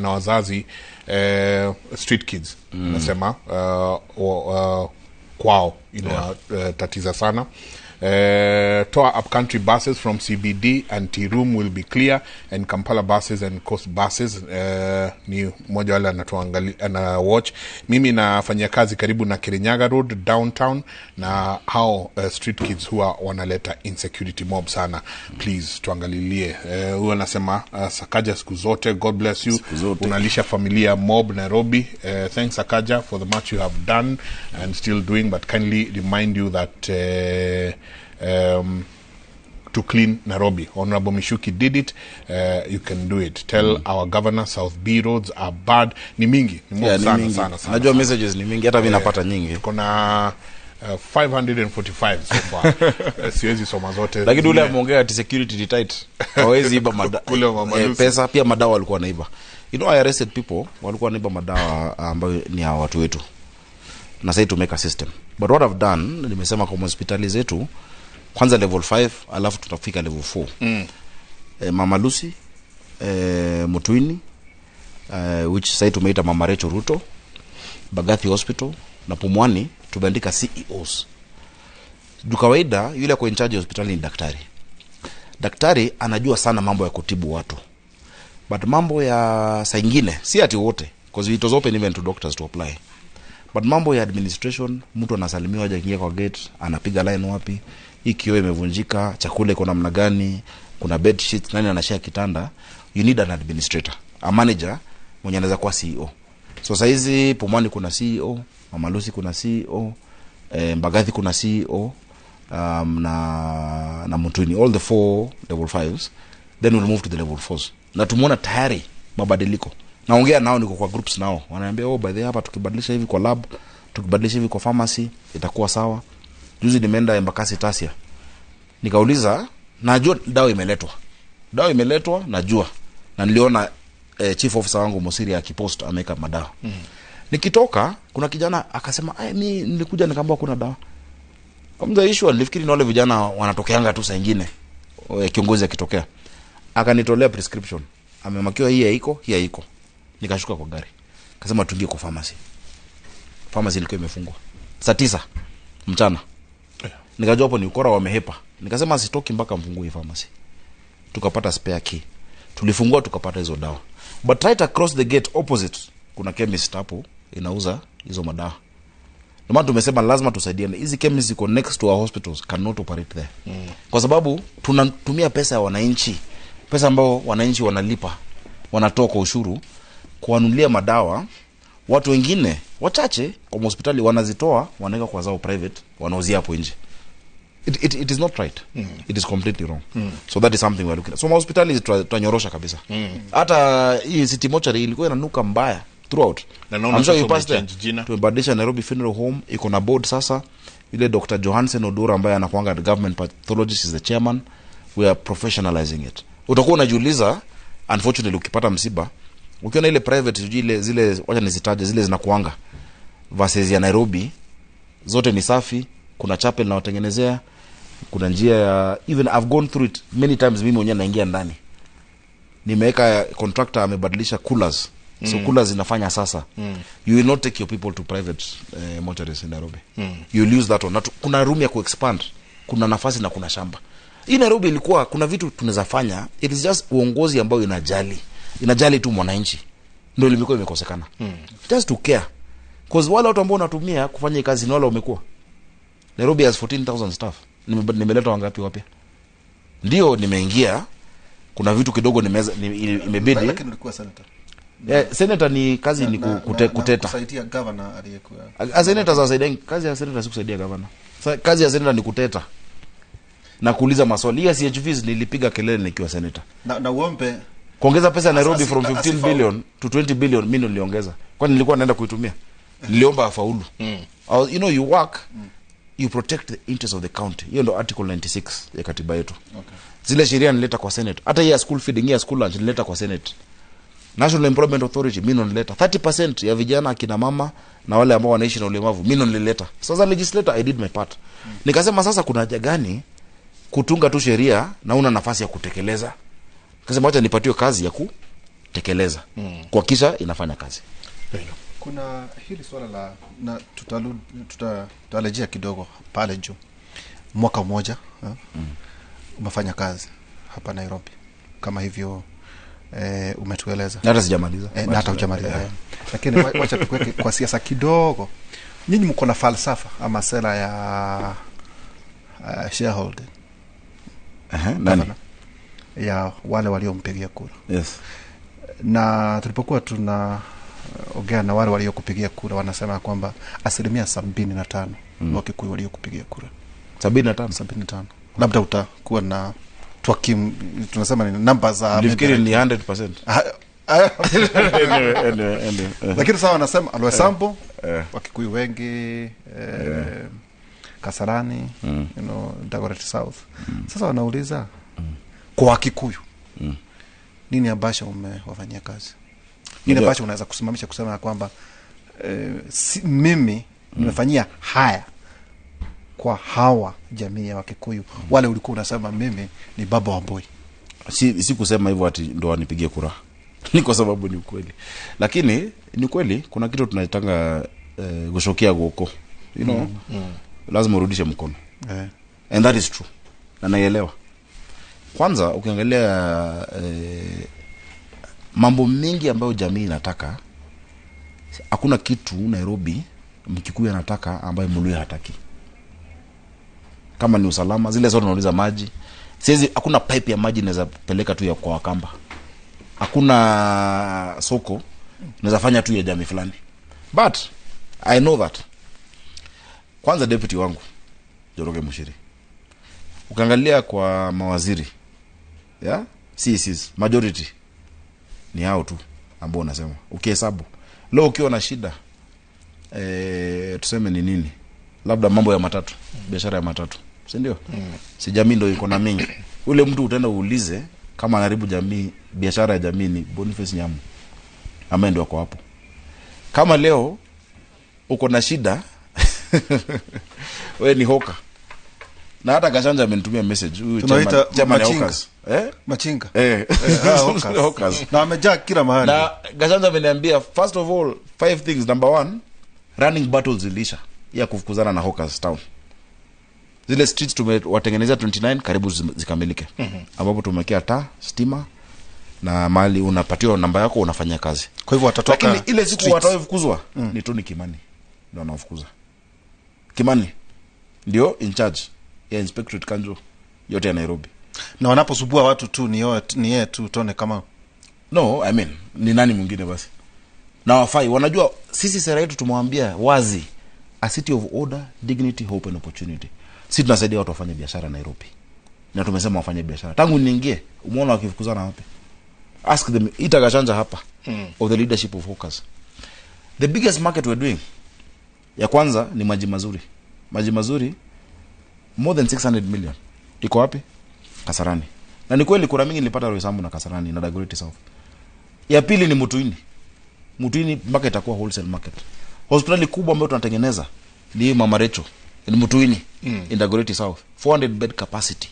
[SPEAKER 2] na wazazi street kids anasema kwao ina tatiza sana. Toa upcountry buses from CBD and tea room will be clear, and Kampala buses and coast buses. Ni mmoja wale anatuangalia, ana watch. Mimi nafanyia kazi karibu na Kirinyaga Road downtown, na hao street kids huwa wanaleta insecurity mob sana, please tuangalilie. Huwa anasema Sakaja siku zote, God bless you, unalisha familia mob Nairobi. Thanks Sakaja for the much you have done and still doing, but kindly remind you that to clean Nairobi. Honorable Mishuki did it. You can do it. Tell our governor South B roads are bad. Ni mingi. Ni
[SPEAKER 4] yeah,
[SPEAKER 2] sana,
[SPEAKER 4] ni mingi.
[SPEAKER 2] Sana, sana.
[SPEAKER 4] Najua messages ni mingi, hata mimi napata nyingi.
[SPEAKER 2] Kuna 545 so far. Siwezi soma zote.
[SPEAKER 4] Lakini ule ameongea ati security ni tight. Hawezi iba pesa, pia madawa walikuwa wanaiba. You know, I arrested people walikuwa wanaiba madawa ambayo ni ya watu wetu. Na sasa to make a system. But what I've done, nimesema kwa hospitali zetu kwanza level 5 alafu tutafika level 4. Mama Lucy, Mutuini, which sasa tumeita Mama Rachel Ruto, Bagathi Hospital na Pumwani tumeandika CEOs. Juu kawaida yule kwa in charge hospitali ni daktari. Daktari anajua sana mambo ya kutibu watu. But mambo ya saa ingine si ati wote, because it was open even to doctors to apply. But mambo ya administration, mtu anasalimiwa aje akiingia kwa gate, anapiga line wapi, hii kioo imevunjika, chakula iko namna gani, kuna bed sheets, nani anashare kitanda. You need an administrator, a manager mwenye anaweza kuwa CEO. So saizi Pumwani kuna CEO, Mama Lucy kuna CEO, Mbagathi kuna CEO, na Mutuini, all the 4 level 5s. Then we'll move to the level 4s. Na tumuona tayari mabadiliko. Naongea nao, niko kwa groups nao. Wananiambia oh, by the way hapa tukibadilisha hivi kwa lab, tukibadilisha hivi kwa pharmacy itakuwa sawa. Juzi nimeenda Embakasi Tasia. Nikauliza, najua dawa imeletwa. Dawa imeletwa najua. Na niliona chief officer wangu Mosiri akipost ameweka madawa. Nikitoka kuna kijana akasema, "Ai, mimi nilikuja nikaambiwa kuna dawa." Kama issue nilifikiri ni wale vijana wanatokeanga tu saa nyingine. Kiongozi akitokea. Akanitolea prescription. Amemakiwa hii haiko, hii haiko. Nikashuka kwa gari. Akasema tuingie kwa pharmacy. Pharmacy ilikuwa imefungwa. Saa 9 mchana. Nikajua hapo ni ukora wamehepa. Nikasema sitoki mpaka mfungue pharmacy. Tukapata spare key. Tulifungua tukapata hizo dawa. But right across the gate opposite kuna chemist hapo inauza hizo madawa. Ndio maana tumesema lazima tusaidiane. Hizi chemist ziko next to our hospitals cannot operate there. Kwa sababu tunatumia pesa ya wananchi. Pesa ambao wananchi wanalipa, wanatoa kwa ushuru kuwanunulia madawa. Watu wengine wachache kwa hospitali wanazitoa, wanaweka kwa zao private, wanauzia hapo nje. It is not right. It is completely wrong. So that is something we are looking at. So hospitali tutanyorosha kabisa. Hata hii City Mortuary ilikuwa inanuka mbaya throughout.
[SPEAKER 2] Na naona
[SPEAKER 4] I'm sure you passed there. Tumebadilisha Nairobi Funeral Home, iko na board sasa. Ile Dr. Johansen Odura ambaye anakuanga the government pathologist is the chairman. We are professionalizing it. Utakuwa unajiuliza, unfortunately ukipata msiba, ukiona ile private zile zile, wacha nisitaje, zile zinakuanga versus ya Nairobi, zote ni safi, kuna chapel na watengenezea, kuna njia ya, even I've gone through it many times, mimi mwenyewe naingia ndani. Nimeweka contractor amebadilisha coolers. So coolers zinafanya sasa. You will not take your people to private mortuaries in Nairobi. You will use that one. Kuna room ya kuexpand, kuna nafasi na kuna shamba. Hii Nairobi ilikuwa kuna vitu tunaweza fanya, it is just uongozi ambao inajali. Inajali tu mwananchi. Ndio limekuwa imekosekana. Just to care. Because wale watu ambao wanatumia kufanya kazi ni wale wamekuwa. Nairobi has 14,000 staff. Nimeleta wangapi wapya? Ndio nimeingia, kuna vitu kidogo imebidi.
[SPEAKER 3] Lakini ulikuwa senator.
[SPEAKER 4] Senator ni kazi ni kuteta.
[SPEAKER 3] Kusaidia governor aliyekuwa.
[SPEAKER 4] Senator za saidia, kazi ya senator si kusaidia governor. Kazi ya senator ni kuteta. Na kuuliza maswali. Ya CHVs nilipiga kelele nikiwa senator.
[SPEAKER 3] Na uombe
[SPEAKER 4] kuongeza pesa Nairobi from 15 billion to 20 billion, mimi niliongeza. Kwani nilikuwa naenda kuitumia? Niliomba afaulu. You know, you work, you protect the interests of the county. Hiyo ndo article 96 ya katiba yetu.
[SPEAKER 3] Okay.
[SPEAKER 4] Zile sheria nileta kwa Senate. Hata hii ya school feeding, ya school lunch nileta kwa Senate. National Employment Authority mimi nilileta. 30% ya vijana, akina mama na wale ambao wanaishi na ulemavu mimi nilileta. Sasa legislator, I did my part. Nikasema sasa kuna haja gani kutunga tu sheria na una nafasi ya kutekeleza? Nikasema acha nipatiwe kazi ya kutekeleza. Kuhakikisha inafanya kazi.
[SPEAKER 3] Kuna hili swala la na tutarejea kidogo pale juu. Mwaka mmoja umefanya kazi hapa Nairobi kama hivyo umetueleza.
[SPEAKER 4] Na hata sijamaliza.
[SPEAKER 3] Na hata hujamaliza. Lakini wacha tukuweke kwa siasa kidogo. Nyinyi mko na falsafa ama sera ya shareholding.
[SPEAKER 4] Nani?
[SPEAKER 3] Ya wale waliompigia kura.
[SPEAKER 4] Yes.
[SPEAKER 3] Na tulipokuwa tuna ongea na wale waliokupigia kura, wanasema kwamba 75% Wakikuyu waliokupigia kura.
[SPEAKER 4] 75?
[SPEAKER 3] 75. Labda utakuwa na twakim, tunasema ni namba za
[SPEAKER 4] nilifikiri ni 100%. Anyway.
[SPEAKER 3] Lakini sawa, wanasema Aloesambo Wakikuyu wengi, Kasarani, you know, Dagoretti South. Sasa wanauliza kwa Wakikuyu nini ambacho umewafanyia kazi? Nini ambacho unaweza kusimamisha kusema kwamba mimi nimefanyia haya kwa hawa jamii ya Wakikuyu, wale ulikuwa unasema mimi ni baba wa boy?
[SPEAKER 4] Si kusema hivyo ati ndo wanipigie kura. Ni kwa sababu ni ukweli. Lakini ni kweli kuna kitu tunaitanga gushokia goko. You know, lazima urudishe mkono. And that is true. Na naielewa. Kwanza ukiangalia mambo mengi ambayo jamii inataka, hakuna kitu Nairobi Mkikuyu anataka ambayo Mluya hataki. Kama ni usalama, zile zote tunauliza maji. Siwezi, hakuna pipe ya maji inaweza peleka tu ya kwa Wakamba. Hakuna soko naweza fanya tu ya jamii fulani. But I know that. Kwanza deputy wangu Njoroge Muchiri, ukiangalia kwa mawaziri, yeah, CCs majority ni hao tu ambao unasema. Ukihesabu leo ukiwa na shida tuseme ni nini, labda mambo ya matatu, biashara ya matatu, si ndio? Si jamii ndio iko na mingi. Ule mtu utaenda uulize kama anaharibu jamii, biashara ya jamii ni Boniface Nyamu ambaye ndio ako hapo. Kama leo uko na shida wewe ni hoka. Na hata Gachanja amenitumia message huyu chama ya hawkers.
[SPEAKER 3] Machinga.
[SPEAKER 4] Hawkers.
[SPEAKER 3] Na amejaa kila mahali.
[SPEAKER 4] Na Gachanja ameniambia first of all 5 things. Number 1, running battles zilisha ya kufukuzana na hawkers town. Zile streets tumewatengenezea 29 karibu zikamilike. Ambapo tumewekea taa, stima na mali unapatiwa namba yako unafanya kazi.
[SPEAKER 3] Kwa hivyo watatoka.
[SPEAKER 4] Lakini ile siku watawafukuzwa ni Tony Kimani ndio anawafukuza. Kimani ndio in charge ya Inspectorate Kanjo yote ya Nairobi.
[SPEAKER 3] Na wanaposubua watu tu ni yeye tu Tony kama.
[SPEAKER 4] No, I mean ni nani mwingine basi? Na wafai wanajua sisi sera yetu tumwambia wazi, a city of order, dignity, hope and opportunity. Sisi tunasaidia watu wafanye biashara Nairobi. Na tumesema wafanye biashara. Tangu niingie, umeona wakifukuzana wapi? Ask them, ita Gachanja hapa of the leadership of hawkers. The biggest market we're doing, ya kwanza ni Maji Mazuri. Maji Mazuri more than 600 million. Iko wapi? Kasarani. Na ni kweli kura mingi nilipata Roysambu na Kasarani na Dagoretti South. Ya pili ni Mutuini. Mutuini market itakuwa wholesale market. Hospitali kubwa ambayo tunatengeneza ni Mama Rachel ni Mutuini in Dagoretti South, 400 bed capacity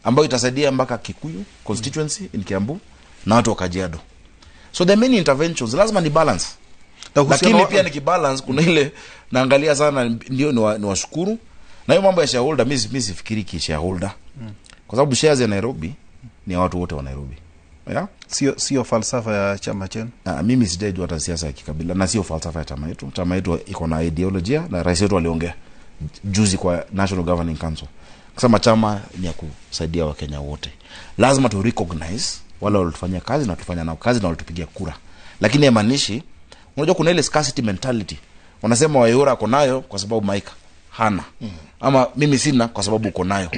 [SPEAKER 4] ambayo itasaidia mpaka Kikuyu constituency in Kiambu na watu wa Kajiado. So there are many interventions, lazima ni balance. Lakini pia nikibalance kuna ile naangalia sana, ndio ni washukuru. Na hiyo mambo ya shareholder, mimi sifikiri ki shareholder. Kwa sababu shares ya Nairobi ni ya watu wote wa Nairobi. Yeah?
[SPEAKER 3] Sio falsafa ya chama chenu.
[SPEAKER 4] Mimi sijajua hata siasa ya kikabila na sio falsafa ya chama yetu. Chama yetu iko na ideolojia na rais wetu aliongea juzi kwa National Governing Council. Kusema chama ni ya kusaidia Wakenya wote. Lazima tu recognize wale walitufanyia kazi na tufanya nao kazi na walitupigia kura. Lakini haimaanishi, unajua kuna ile scarcity mentality. Wanasema Wayora ako nayo kwa sababu Mike hana. Ama mimi sina kwa sababu uko nayo.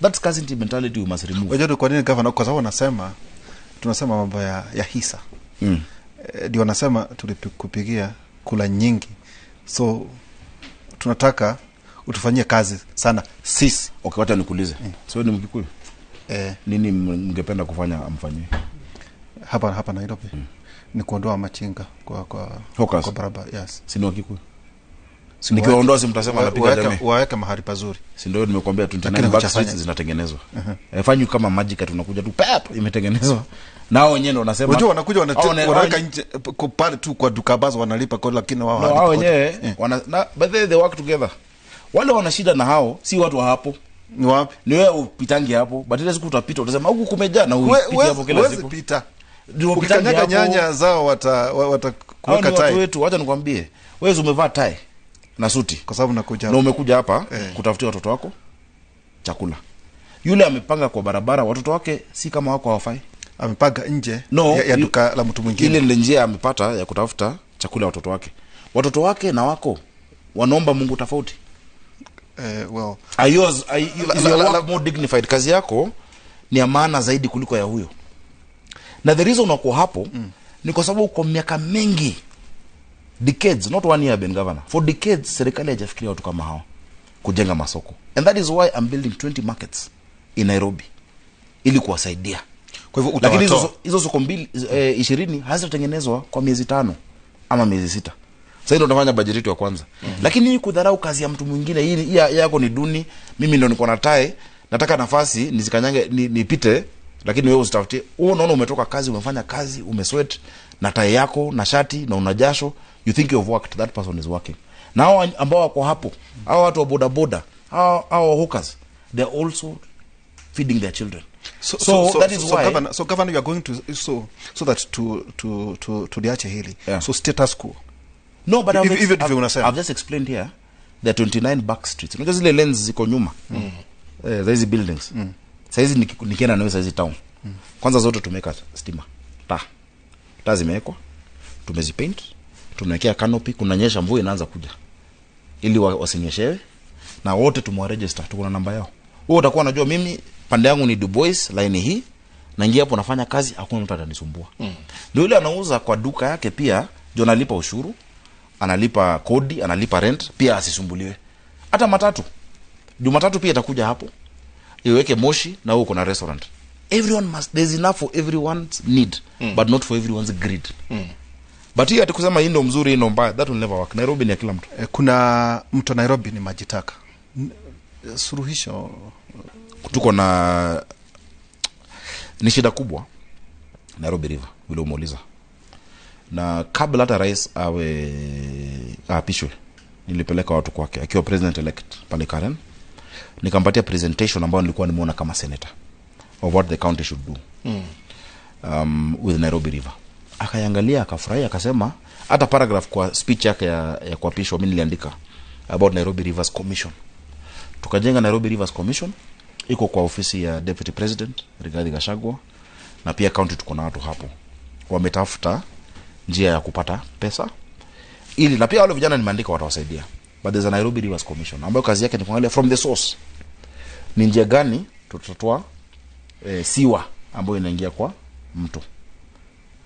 [SPEAKER 4] That scarcity mentality we must remove.
[SPEAKER 3] Unajua kwa nini governor? Kwa sababu wanasema tunasema mambo ya hisa. Ndio wanasema tulikupigia kula nyingi. So tunataka utufanyie kazi sana sisi.
[SPEAKER 4] Okay, wacha nikuulize. So ni Mkikuyu? Nini mngependa kufanya amfanyie?
[SPEAKER 3] Hapa Nairobi. Ni kuondoa machinga kwa barabara. Yes.
[SPEAKER 4] Si ni Wakikuyu? Nikiwaondoa si mtasema anapiga jamii.
[SPEAKER 3] Waweke mahali pazuri.
[SPEAKER 4] Si ndio nimekuambia 29 back streets zinatengenezwa. Fanywa kama magic, tunakuja tu pap imetengenezwa. Nao wenyewe ndio wanasema.
[SPEAKER 3] Unajua wanakuja wanaweka nje pale tu kwa duka bazo wanalipa kodi, lakini wao
[SPEAKER 4] hawalipi. Wao wenyewe wana but they work together. Wale wana shida na hao si watu wa hapo.
[SPEAKER 3] Ni wapi?
[SPEAKER 4] Ni wewe upitangi hapo. But ile siku utapita utasema huku kumejaa na upite hapo kila siku.
[SPEAKER 3] Wewe pita. Ukikanyaga nyanya zao watakuweka tai.
[SPEAKER 4] Watu wetu, wacha nikwambie. Wewe umevaa tai na suti
[SPEAKER 3] kwa sababu nakuja
[SPEAKER 4] na umekuja hapa kutafutia watoto wako chakula. Yule amepanga kwa barabara watoto wake si kama wako hawafai.
[SPEAKER 3] Amepanga nje ya duka la mtu mwingine.
[SPEAKER 4] Ile ndio njia amepata ya kutafuta chakula watoto wake. Watoto wake na wako wanaomba Mungu tofauti.
[SPEAKER 3] Well,
[SPEAKER 4] is your work more dignified? Kazi yako ni ya maana zaidi kuliko ya huyo. Na the reason wako hapo ni kwa sababu kwa miaka mingi, decades, not 1 year been governor, for decades serikali haijafikiria watu kama hao kujenga masoko. And that is why I'm building 20 markets in Nairobi ili kuwasaidia.
[SPEAKER 3] Kwa hivyo
[SPEAKER 4] lakini hizo soko 20 hazitatengenezwa kwa miezi 5 ama miezi 6. Sasa ndio tunafanya budget yetu ya kwanza. Lakini hii kudharau kazi ya mtu mwingine, hii yako ni duni, mimi ndio niko na tai, nataka nafasi nisikanyange nipite, lakini wewe usitafutie. Wewe unaona umetoka kazi, umefanya kazi, umesweat na tai yako na shati na una jasho, you think you've worked, that person is working. Now ambao wako hapo, hao watu wa boda boda, hao hawkers, they are also feeding their children. So that is why
[SPEAKER 3] governor, so governor, you are going to so that to liache hili.
[SPEAKER 4] Yeah.
[SPEAKER 3] So status quo.
[SPEAKER 4] No, but I've just explained here there are 29 back streets. Unajua zile lanes ziko nyuma. Za hizi buildings. Sasa hizi nikienda nawe sasa hizi town. Kwanza zote tumeweka stima. Taa zimewekwa. Tumezipaint. Tunawekea canopy, kunanyesha mvua inaanza kuja. Ili wasinyeshewe. Na wote tumewaregister, tuko na namba yao. Wewe utakuwa unajua mimi pande yangu ni Du Bois line hii. Naingia hapo nafanya kazi, hakuna mtu atanisumbua. Ndio yule anauza kwa duka yake pia, ndio analipa ushuru, analipa kodi, analipa rent, pia asisumbuliwe. Hata matatu. Jumatatu pia itakuja hapo. Iweke moshi na huko na restaurant. Everyone must, there's enough for everyone's need, but not for everyone's greed. But hii ati kusema hii ndio mzuri, hii ndio mbaya, that will never work. Nairobi ni ya kila mtu.
[SPEAKER 3] Kuna mto Nairobi ni maji taka. Suluhisho
[SPEAKER 4] tuko na ni shida kubwa Nairobi River vile umeuliza. Na kabla hata rais awe aapishwe, nilipeleka watu kwake akiwa president elect pale Karen. Nikampatia presentation ambayo nilikuwa nimeona kama senator of what the county should do with Nairobi River. Akaangalia, akafurahi, akasema hata paragraph kwa speech yake ya kuapishwa mimi niliandika about Nairobi Rivers Commission. Tukajenga Nairobi Rivers Commission, iko kwa ofisi ya Deputy President Rigathi Gachagua, na pia county tuko na watu hapo. Wametafuta njia ya kupata pesa ili, na pia wale vijana nimeandika watawasaidia. But there's a Nairobi Rivers Commission ambayo kazi yake ni kuangalia from the source ni njia gani tutatoa siwa ambayo inaingia kwa mto.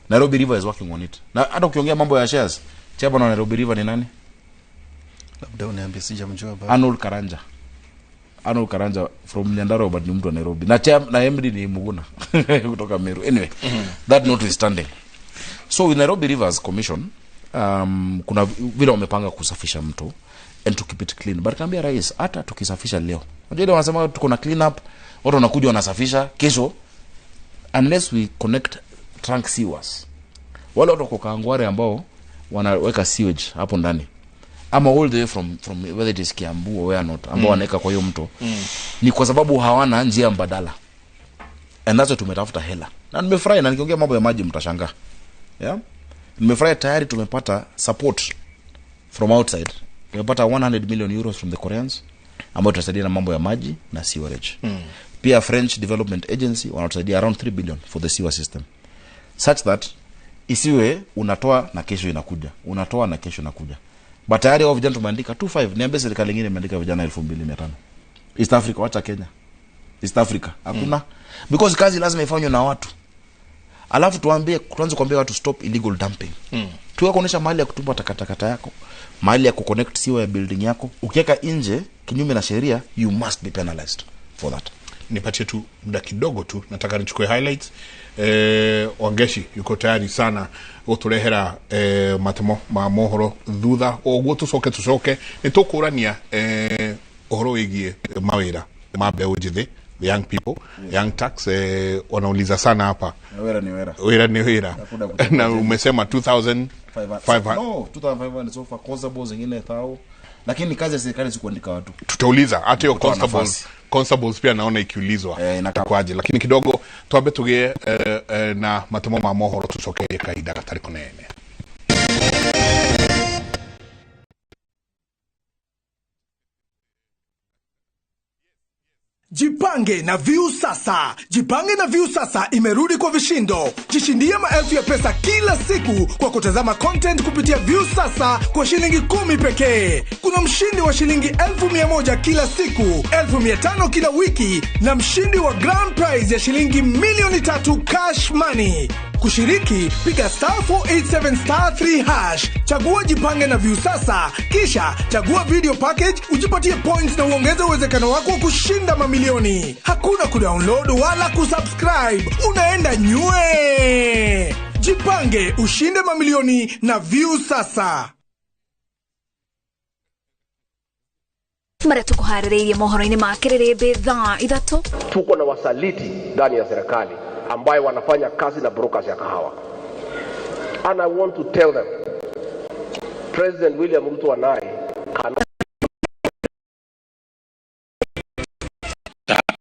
[SPEAKER 4] Nairobi River is working on it. Na hata ukiongea mambo ya shares, chairman wa Nairobi River ni nani?
[SPEAKER 3] Labda uniambie, sijamjua bado.
[SPEAKER 4] Arnold Karanja. Arnold Karanja from Nyandarua, but ni mtu wa Nairobi. Na na MD ni Muguna kutoka Meru. Anyway, that notwithstanding. So with Nairobi Rivers Commission, kuna vile wamepanga kusafisha mto and to keep it clean. But kaambia rais, hata tukisafisha leo. Unajua ile wanasema tuko na clean up, watu wanakuja wanasafisha kesho, unless we connect trunk sewers. Wale watu wako Kangware ambao wanaweka sewage hapo ndani, ama all the way from whether it is Kiambu or where not, ambao wanaweka kwa hiyo mto, ni kwa sababu hawana njia mbadala. And that's why tumetafuta hela. Na nimefurahi, na nikiongea mambo ya maji mtashangaa. Yeah? Nimefurahi tayari tumepata support from outside. Tumepata 100 million euros from the Koreans ambao tutasaidia na mambo ya maji na sewerage. Pia French Development Agency wanatusaidia around 3 billion for the sewer system. Such that isiwe unatoa na kesho inakuja, unatoa na kesho inakuja. But tayari hao vijana tumeandika 25, niambie serikali nyingine imeandika vijana 2500. East Africa, wacha Kenya. East Africa hakuna. Because kazi lazima ifanywe na watu. Alafu tuanze kuambia watu stop illegal dumping. Tuwe kuonesha mahali ya kutupa takataka yako, mahali ya kuconnect sewer ya building yako. Ukiweka nje kinyume na sheria, you must be penalized for that.
[SPEAKER 2] Nipatie tu muda kidogo tu, nataka nichukue highlights. Wangeshi yuko tayari sana guturehera matemo ma mohoro thutha oguo tucoke ni tukurania uhoro wigie mawira ma mbeũ njĩthĩ, the young people. Young tax wanauliza sana hapa.
[SPEAKER 4] Wera ni wera.
[SPEAKER 2] Wera ni wera. Na umesema 2500.
[SPEAKER 4] No, 2500 so far, constables zingine 1000. Lakini kazi ya serikali si kuandika watu.
[SPEAKER 2] Tutauliza hata hiyo constables pia naona ikiulizwa kwaje, lakini kidogo twambe tugie na matemo ma mohoro tucokerie kahinda gatari kunene.
[SPEAKER 14] Jipange na View Sasa. Jipange na View Sasa imerudi kwa vishindo. Jishindie maelfu ya pesa kila siku kwa kutazama content kupitia View Sasa kwa shilingi 10 pekee. Kuna mshindi wa shilingi 1,100 kila siku, 1,500 kila wiki na mshindi wa grand prize ya shilingi 3,000,000 cash money. Kushiriki, piga *487*3#, chagua Jipange na View Sasa, kisha chagua video package, ujipatie points na uongeze uwezekano wako wa kushinda mamilioni. Hakuna kudownload wala kusubscribe, unaenda nywe. Jipange, ushinde mamilioni na View Sasa.
[SPEAKER 19] Mara tukuhariririe mohoro-inĩ ma kĩrĩrĩmbĩ thaa 3.
[SPEAKER 20] Tuko na wasaliti ndani ya serikali ambayo wanafanya kazi na brokers ya kahawa. And I want to tell them, President William Ruto and I cannot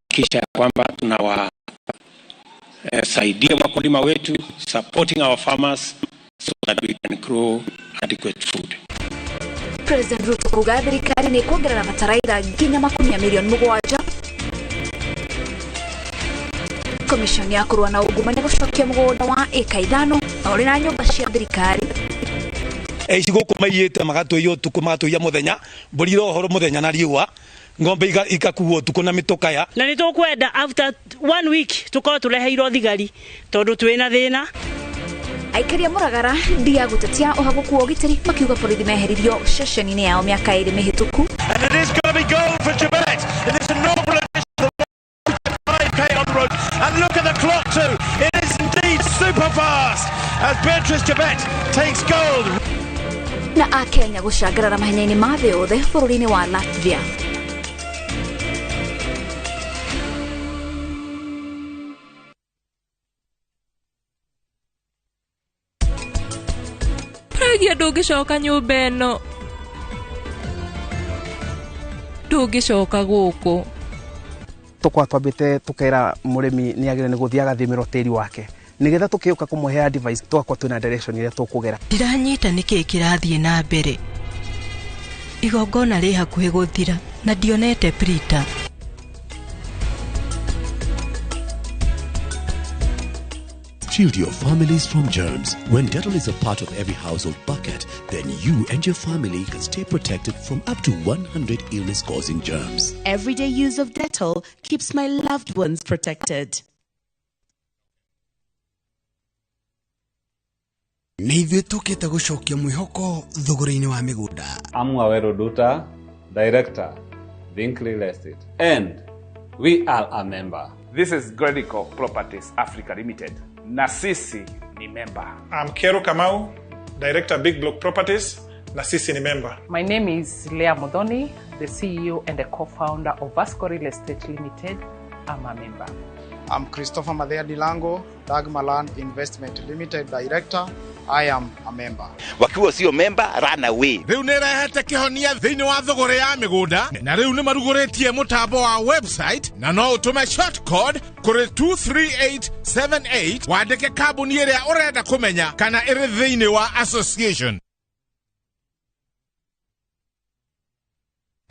[SPEAKER 21] kisha kwamba tunawasaidia wakulima wetu, supporting our farmers so that we can grow adequate food.
[SPEAKER 19] President Ruto kuga thirikari nĩ kuongerera bataraitha nginya makunia milioni 7. Commission ya kũrũa na ungumania gũcokia mũgũnda wa ĩka 5 na ũrĩ na nyũmba cia thirikari.
[SPEAKER 22] Aici gũkũ maiyĩte magatũiya ũtukũ magatũiya mũthenya, mbũri irohorwo mũthenya na riũa, ng'ombe igakuo ũtukũ na mĩtũkaya.
[SPEAKER 23] Na nĩ tũkwenda after 1 week tũkorwo tũreheirwo thigari tondũ twĩna thĩna.
[SPEAKER 19] Aikari a Mũragara ndia gũtetia ũhagũku wa ũgitĩri makiuga borithi meheririo ceceni-inĩ yao mĩaka 2 mĩhĩtũku.
[SPEAKER 24] And it is going to be gold for Chebet in this inaugural edition of the 5K on the road. And look at the clock too. It is indeed super fast as Beatrice Chebet takes gold.
[SPEAKER 19] Na Akenya gũcangarara mahenya-inĩ ma thĩ yothe bũrũri-inĩ wa Latvia.
[SPEAKER 15] Pragia ndũngĩcoka nyũmba ĩno, ndũngĩcoka gũkũ.
[SPEAKER 16] Tũkoragwo twambĩte tũkera mũrĩmi nĩ agĩrĩirwo nĩ gũthiĩ agathimĩrwo tĩri wake, nĩgetha tũkĩũka kũmũhe advice tũgakorwo twĩna direction ĩrĩa tũkũgera.
[SPEAKER 17] Ndiranyita nĩkĩĩ kĩrathiĩ na mbere. Igongona rĩ hakuhĩ gũthira na ndionete Prita.
[SPEAKER 5] Shield your families from germs. When Dettol is a part of every household bucket, then you and your family can stay protected from up to 100 illness-causing germs.
[SPEAKER 18] Everyday use of Dettol keeps my loved ones protected.
[SPEAKER 25] Nĩ ithuĩ tũkĩte gũcokia mwĩhoko thogora-inĩ wa mĩgũnda.
[SPEAKER 26] I'm Waweru Duta, Director, Think Real Estate, and we are a member.
[SPEAKER 27] This is Gredico Properties Africa Limited. Na sisi ni member.
[SPEAKER 28] I'm Kero Kamau, Director Big Block Properties. Na sisi ni member.
[SPEAKER 29] My name is Leah Modoni, the CEO and the co-founder of Vasco Real Estate Limited. I'm a member.
[SPEAKER 30] I'm Christopher Madea Dilango, Dagmaland Investment Limited Director. I am a member.
[SPEAKER 8] Wakiwa sio member, run away.
[SPEAKER 31] Riu nĩ ĩrehete kĩhonia thĩinĩ wa thogora ya mĩgũnda, na rĩu nĩ marugũrĩtie mũtambo wa website, na no ũtũme short code kũrĩ 23878 wandĩke kambuni ĩrĩa ũrenda kũmenya kana ĩrĩ thĩinĩ wa association.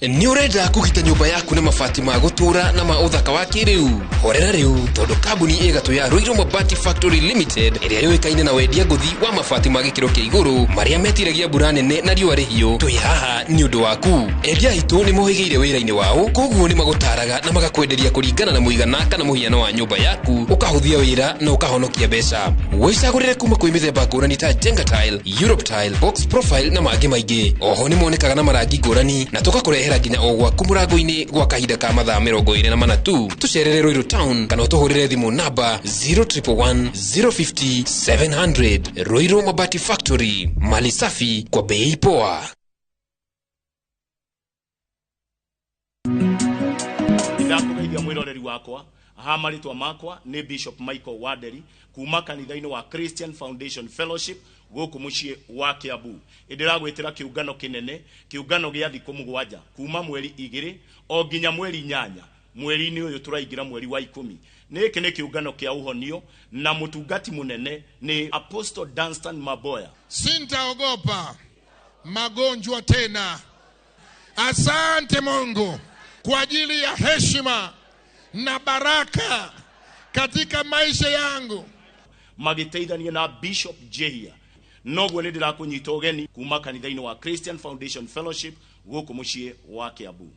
[SPEAKER 1] Nĩ ũrenda kũgita nyũmba yaku na mabati ma gũtũũra na ma ũthaka wa kĩrĩu? Horera rĩu tondũ kambuni ĩgatũ ya Ruiru Mabati Factory Limited ĩrĩa yũĩkaine na wendia ngũthi wa mabati ma gĩkĩro kĩa igũrũ marĩa metiragia mbura nene na riũa rĩhiũ, twĩ haha nĩ ũndũ waku. Endia aitũ nĩ mohĩgĩire wĩra-inĩ wao, koguo nĩ magũtaraga na magakwenderia kũringana na mũigana kana mũhiano wa nyũmba yaku, ũkahũthia wĩra na ũkahonokia mbeca. Wĩcagũrĩre kuma kwĩ mĩthemba ngũrani ta Jenga Tile, Europe Tile, Box Profile na mangĩ maingĩ. Oho nĩ monekaga na marangi ngũrani na tũgakũrehera nginya o gwaku mũrango-inĩ gwa kahinda ka mathaa 24 tu. Tũcerere Ruiru Town kana ũtũhũrĩre thimũ namba 0111 050 700. Ruiru Mabati Factory, mali safi kwa bei poa.
[SPEAKER 2] Ndakũgeithia mwĩroreri wakwa ha marĩtwa makwa nĩ Bishop Michael Wanderi kuma kanitha-inĩ wa Christian Foundation Fellowship gũkũ mũciĩ wa Kiambu. Ndĩragwĩtĩra kĩũngano kĩnene, kĩũngano gĩa thikũ 7 kuma mweri 2 o nginya mweri 8 mweri-inĩ ũyũ tũraingĩra mweri wa 10. Nĩkĩ nĩ kĩũngano kĩa ũhonio na mũtungati mũnene nĩ Apostle Dunstan Maboya.
[SPEAKER 31] Sintaogopa magonjwa tena. Asante Mungu kwa ajili ya heshima na baraka katika maisha yangu.
[SPEAKER 2] Magĩteithania na Bishop Jehia. Noguo nĩ ndĩrakũnyita ũgeni kuma kanitha-inĩ wa Christian Foundation Fellowship gũkũ mũciĩ wa Kiambu.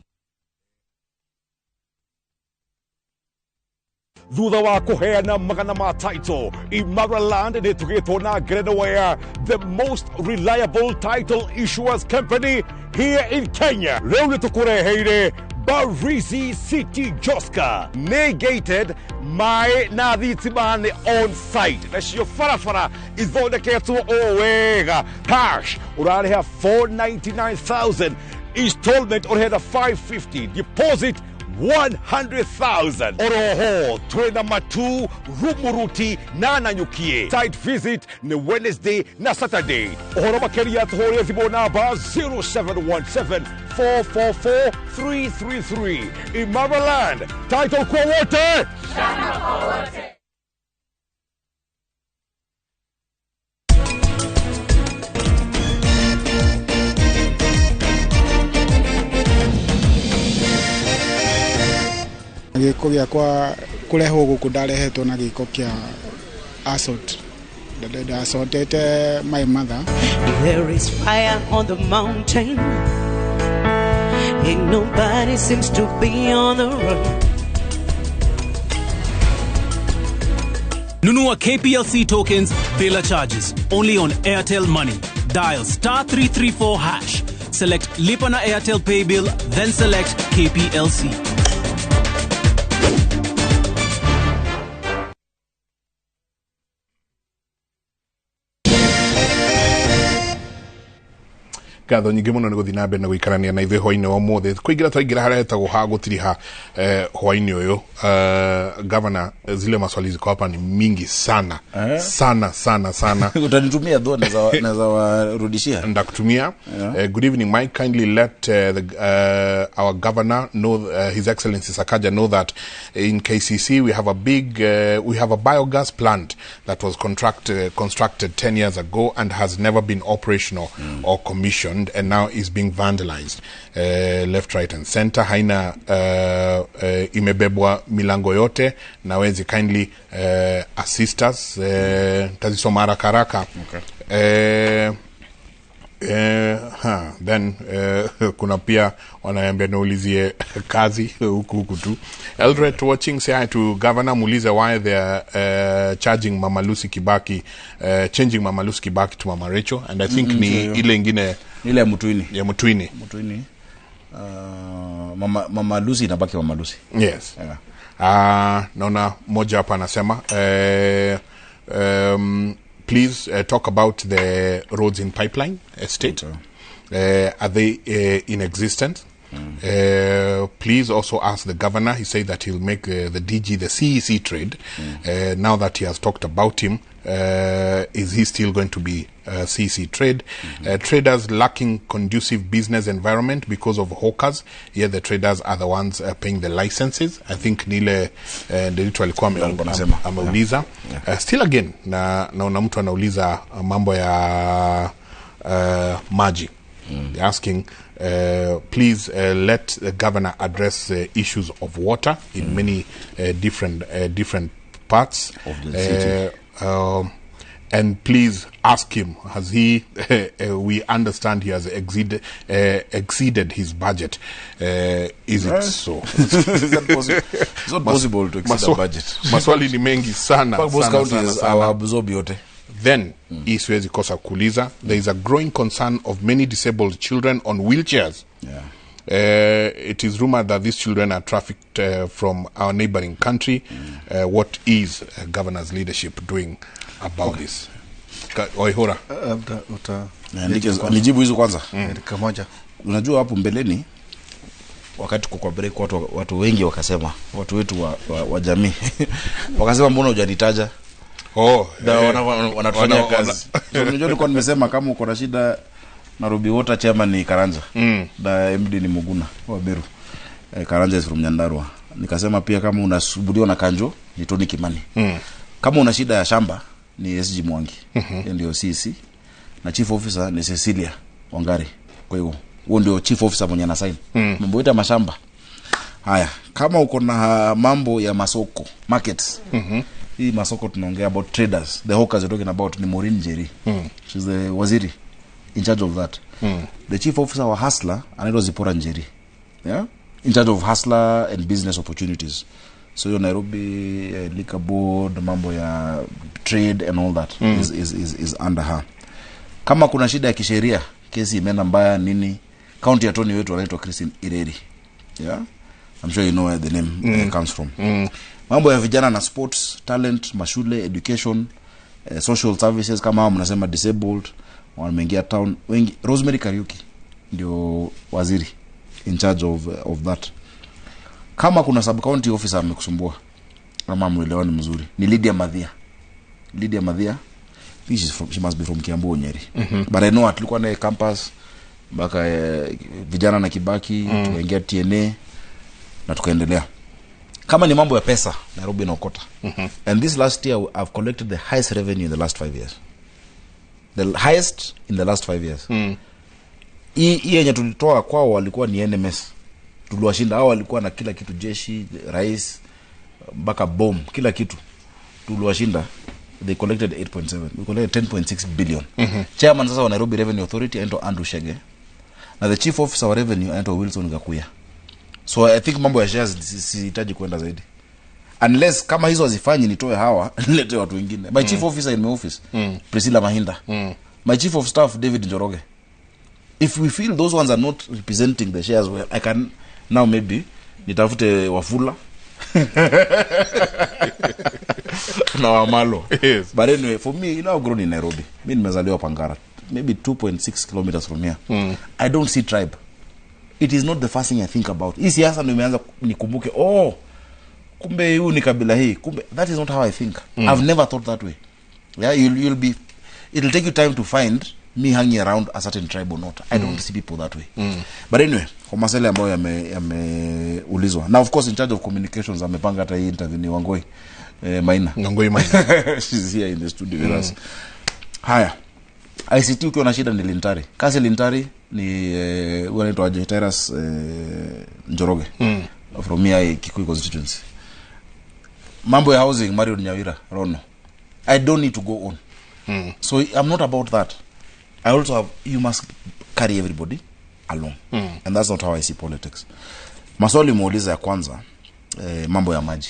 [SPEAKER 3] Thutha wa kũheana magana ma title, Imara Land nĩ tũgĩtwo na ngerenwa the most reliable title issuers company here in Kenya. Rĩu nĩ tũkũreheire Barizi City Joska, nĩ gated, maĩ na thitima nĩ on site, nacio barabara ithondeketwo o wega. Cash ũrarĩha 499,000, installment ũrĩhena 550, deposit 100,000. Oroho twena matu Rumuruti na Nanyukie. Site visit ni Wednesday na Saturday. Ũhoro makĩria tũhũrĩre thimũ namba 0717 444 333. Imara Land, title kwa wote.
[SPEAKER 4] Shamba kwa wote.
[SPEAKER 30] Gĩko gĩakwa kũrehwo gũkũ ndarehetwo na gĩko kĩa assault. Assaulted my mother.
[SPEAKER 18] There is fire on the mountain. Ain't nobody seems to be on the run.
[SPEAKER 6] Nunua KPLC tokens bila charges only on Airtel Money. Dial *334#. Select Lipa na Airtel Pay Bill, then select KPLC.
[SPEAKER 7] Ngatho nyingĩ mũno nĩ gũthiĩ na mbere na gũikarania na ithuĩ hwainĩ wa ũmũthĩ. Kũingĩra twaingĩra harĩa hetagwo ha gũtiriha hwainĩ ũyũ. Governor, zile maswali ziko hapa ni mingi sana. Sana sana sana.
[SPEAKER 9] Utanitumia dho naweza warudishia.
[SPEAKER 7] Ndakutumia. Yeah. Good evening Mike, kindly let our governor know, His Excellency Sakaja know that in KCC we have a big we have a biogas plant that was constructed 10 years ago and has never been operational or commissioned, and now is being vandalized left, right and center. Haina imebebwa milango yote, na wezi kindly assist us. Tazisoma haraka haraka.
[SPEAKER 9] Okay.
[SPEAKER 7] Then kuna pia wananiambia niulizie kazi huku huku tu. Eldred watching, say hi to Governor, muulize why they are charging Mama Lucy Kibaki, changing Mama Lucy Kibaki to Mama Rachel, and I think ni ile ingine,
[SPEAKER 9] ile ya Mutuini.
[SPEAKER 7] Ya Mutuini.
[SPEAKER 9] Mutuini. Mama Lucy inabaki Mama Lucy.
[SPEAKER 7] Yes.
[SPEAKER 9] Yeah.
[SPEAKER 7] Naona moja hapa anasema please talk about the roads in Pipeline Estate.
[SPEAKER 9] Okay.
[SPEAKER 7] Are they in existence? Please also ask the governor. He said that he'll make the DG the CEC trade. Now that he has talked about him, is he still going to be CEC trade? Traders lacking conducive business environment because of hawkers. Here the traders are the ones paying the licenses. I think nile Nderitu alikuwa ameuliza. Still again na mtu anauliza mambo ya maji. They're asking, please let the governor address issues of water in many different parts
[SPEAKER 9] of the city.
[SPEAKER 7] And please ask him, has he, we understand he has exceeded his budget. Is it so?
[SPEAKER 9] Is that possible? It's not possible to exceed a budget.
[SPEAKER 7] Maswali ni mengi sana.
[SPEAKER 9] Most
[SPEAKER 7] sana,
[SPEAKER 9] counties
[SPEAKER 7] sana, sana.
[SPEAKER 9] Absorb yote.
[SPEAKER 7] Then, hii siwezi kosa kuuliza, there is a growing concern of many disabled children on wheelchairs.
[SPEAKER 9] Yeah.
[SPEAKER 7] It is rumored that these children are trafficked from our neighboring country. What is governor's leadership doing about this? Oihura.
[SPEAKER 9] Nijibu hizo kwanza.
[SPEAKER 25] Dakika moja.
[SPEAKER 9] Unajua hapo mbeleni wakati kwa break watu wengi wakasema, watu wetu wa jamii wakasema mbona hujanitaja? Wanatufanyia kazi. So unajua nilikuwa nimesema kama uko na shida Nairobi Water chairman ni Karanja. Na MD ni Muguna wa Meru. Karanja is from Nyandarua. Nikasema pia kama unasumbuliwa na kanjo ni Tony Kimani. Kama una shida ya shamba ni SG Mwangi. Ndio CC. Na chief officer ni Cecilia Wangari. Kwa hiyo huo ndio chief officer mwenye ana sign. Mambo yote ya mashamba. Haya, kama uko na mambo ya masoko, markets. Hii masoko tunaongea about traders. The hawkers you're talking about ni Maureen Njeri. She's the waziri in charge of that. The chief officer wa Hustler anaitwa Zipporah Njeri. Yeah? In charge of Hustler and business opportunities. So hiyo Nairobi liquor board, mambo ya trade and all that is under her. Kama kuna shida ya kisheria, kesi imeenda mbaya nini, county attorney wetu anaitwa Christine Ireri. Yeah? I'm sure you know where the name comes from. Mambo ya vijana na sports, talent, mashule, education, social services kama hao mnasema disabled, wameingia town wengi. Rosemary Kariuki ndio waziri in charge of that. Kama kuna sub county officer amekusumbua kama muelewani mzuri, ni Lydia Madhia. Lydia Madhia, she must be from Kiambu, Nyeri. But I know tulikuwa naye campus mpaka vijana na Kibaki, tukaingia TNA na tukaendelea. Kama ni mambo ya pesa, Nairobi inaokota. And this last year I've collected the highest revenue in the last 5 years. The highest in the last 5 years. Hii yenye tulitoa kwao walikuwa ni NMS. Tuliwashinda hao, walikuwa na kila kitu, jeshi, rais, mpaka bomb, kila kitu. Tuliwashinda. They collected 8.7. We collected 10.6 billion. Chairman sasa wa Nairobi Revenue Authority anaitwa Andrew Shege. Na the chief officer wa revenue anaitwa Wilson Gakuya. So I think mambo ya shares sihitaji kwenda zaidi. Unless kama hizo hazifanyi nitoe hawa nilete watu wengine. My chief officer in my office, Priscilla Mahinda. My chief of staff David Njoroge. If we feel those ones are not representing the shares well, I can now maybe nitafute Wafula na Wamalo.
[SPEAKER 7] Yes.
[SPEAKER 9] But anyway, for me, you know, I've grown in Nairobi. Mimi nimezaliwa Pangara, maybe 2.6 kilometers from here. I don't see tribe. It is not the first thing I think about. Hii siasa ndio imeanza nikumbuke, oh, kumbe huyu ni kabila hii. Kumbe that is not how I think. I've never thought that way. Yeah, you'll be, it'll take you time to find me hanging around a certain tribe or not. I don't see people that way. But anyway, kwa maswali ambayo yameulizwa. Now of course in charge of communications amepanga hata hii interview ni Wangoi Maina.
[SPEAKER 7] Wangoi Maina.
[SPEAKER 9] She's here in the studio with us. Haya. ICT ukiwa na shida ni Lintari. Kasi Lintari ni wanaitwa Jairus Njoroge. From here Kikuyu constituency. Mambo ya housing Mario Nyawira Rono. I don't need to go on. So I'm not about that. I also have, you must carry everybody along. And that's not how I see politics. Maswali muuliza ya kwanza, mambo ya maji.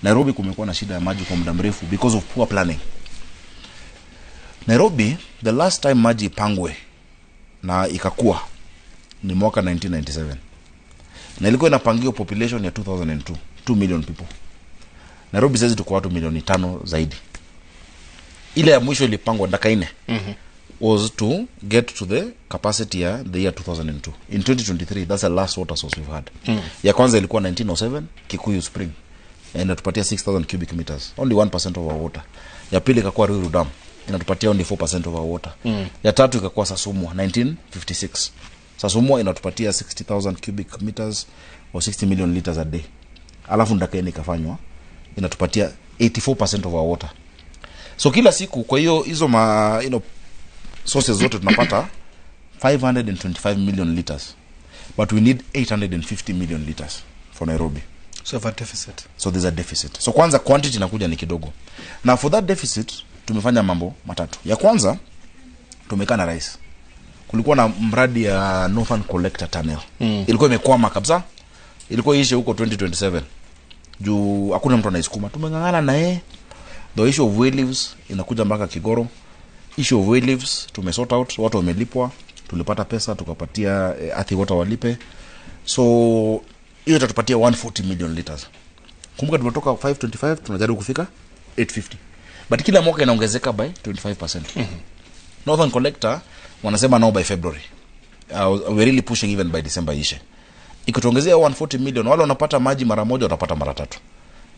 [SPEAKER 9] Nairobi kumekuwa na shida ya maji kwa muda mrefu because of poor planning. Nairobi, the last time maji ipangwe na ikakua ni mwaka 1997. Na ilikuwa inapangiwa population ya 2002, 2 million people. Nairobi sasa tuko watu milioni 5 zaidi. Ile ya mwisho ilipangwa Ndakaine was to get to the capacity ya the year 2002. In 2023, that's the last water source we've had. Ya kwanza ilikuwa 1907 Kikuyu Spring, and inatupatia 6,000 cubic meters, only 1% of our water. Ya pili ikakuwa Ruiru Dam, inatupatia only 4% of our water. Ya tatu ikakuwa Sasumwa 1956. Sasumwa inatupatia 60,000 cubic meters or 60 million liters a day. Alafu Ndakaine ikafanywa, inatupatia 84% of our water. So kila siku kwa hiyo hizo ma, you know, sources zote tunapata 525 million liters, but we need 850 million liters for Nairobi.
[SPEAKER 25] So have a deficit.
[SPEAKER 9] So there's a deficit. So kwanza quantity inakuja ni kidogo. Now for that deficit tumefanya mambo matatu. Ya kwanza, tumekaa na rais. Kulikuwa na mradi ya Northern Collector Tunnel. Ilikuwa imekwama kabisa. Ilikuwa iishe huko 2027. Juu hakuna mtu anaisukuma. Tumeng'ang'ana na yeye. The issue of wayleaves inakuja mpaka Kigoro. Issue of wayleaves tumesort out, watu wamelipwa, tulipata pesa tukapatia Athi Water walipe. So hiyo itatupatia 140 million liters. Kumbuka tumetoka 525 tunajaribu kufika 850. But kila mwaka inaongezeka by 25%. Northern Collector wanasema now by February. We're really pushing even by December ishe. Ikituongezea 140 million, wale wanapata maji mara moja watapata mara tatu.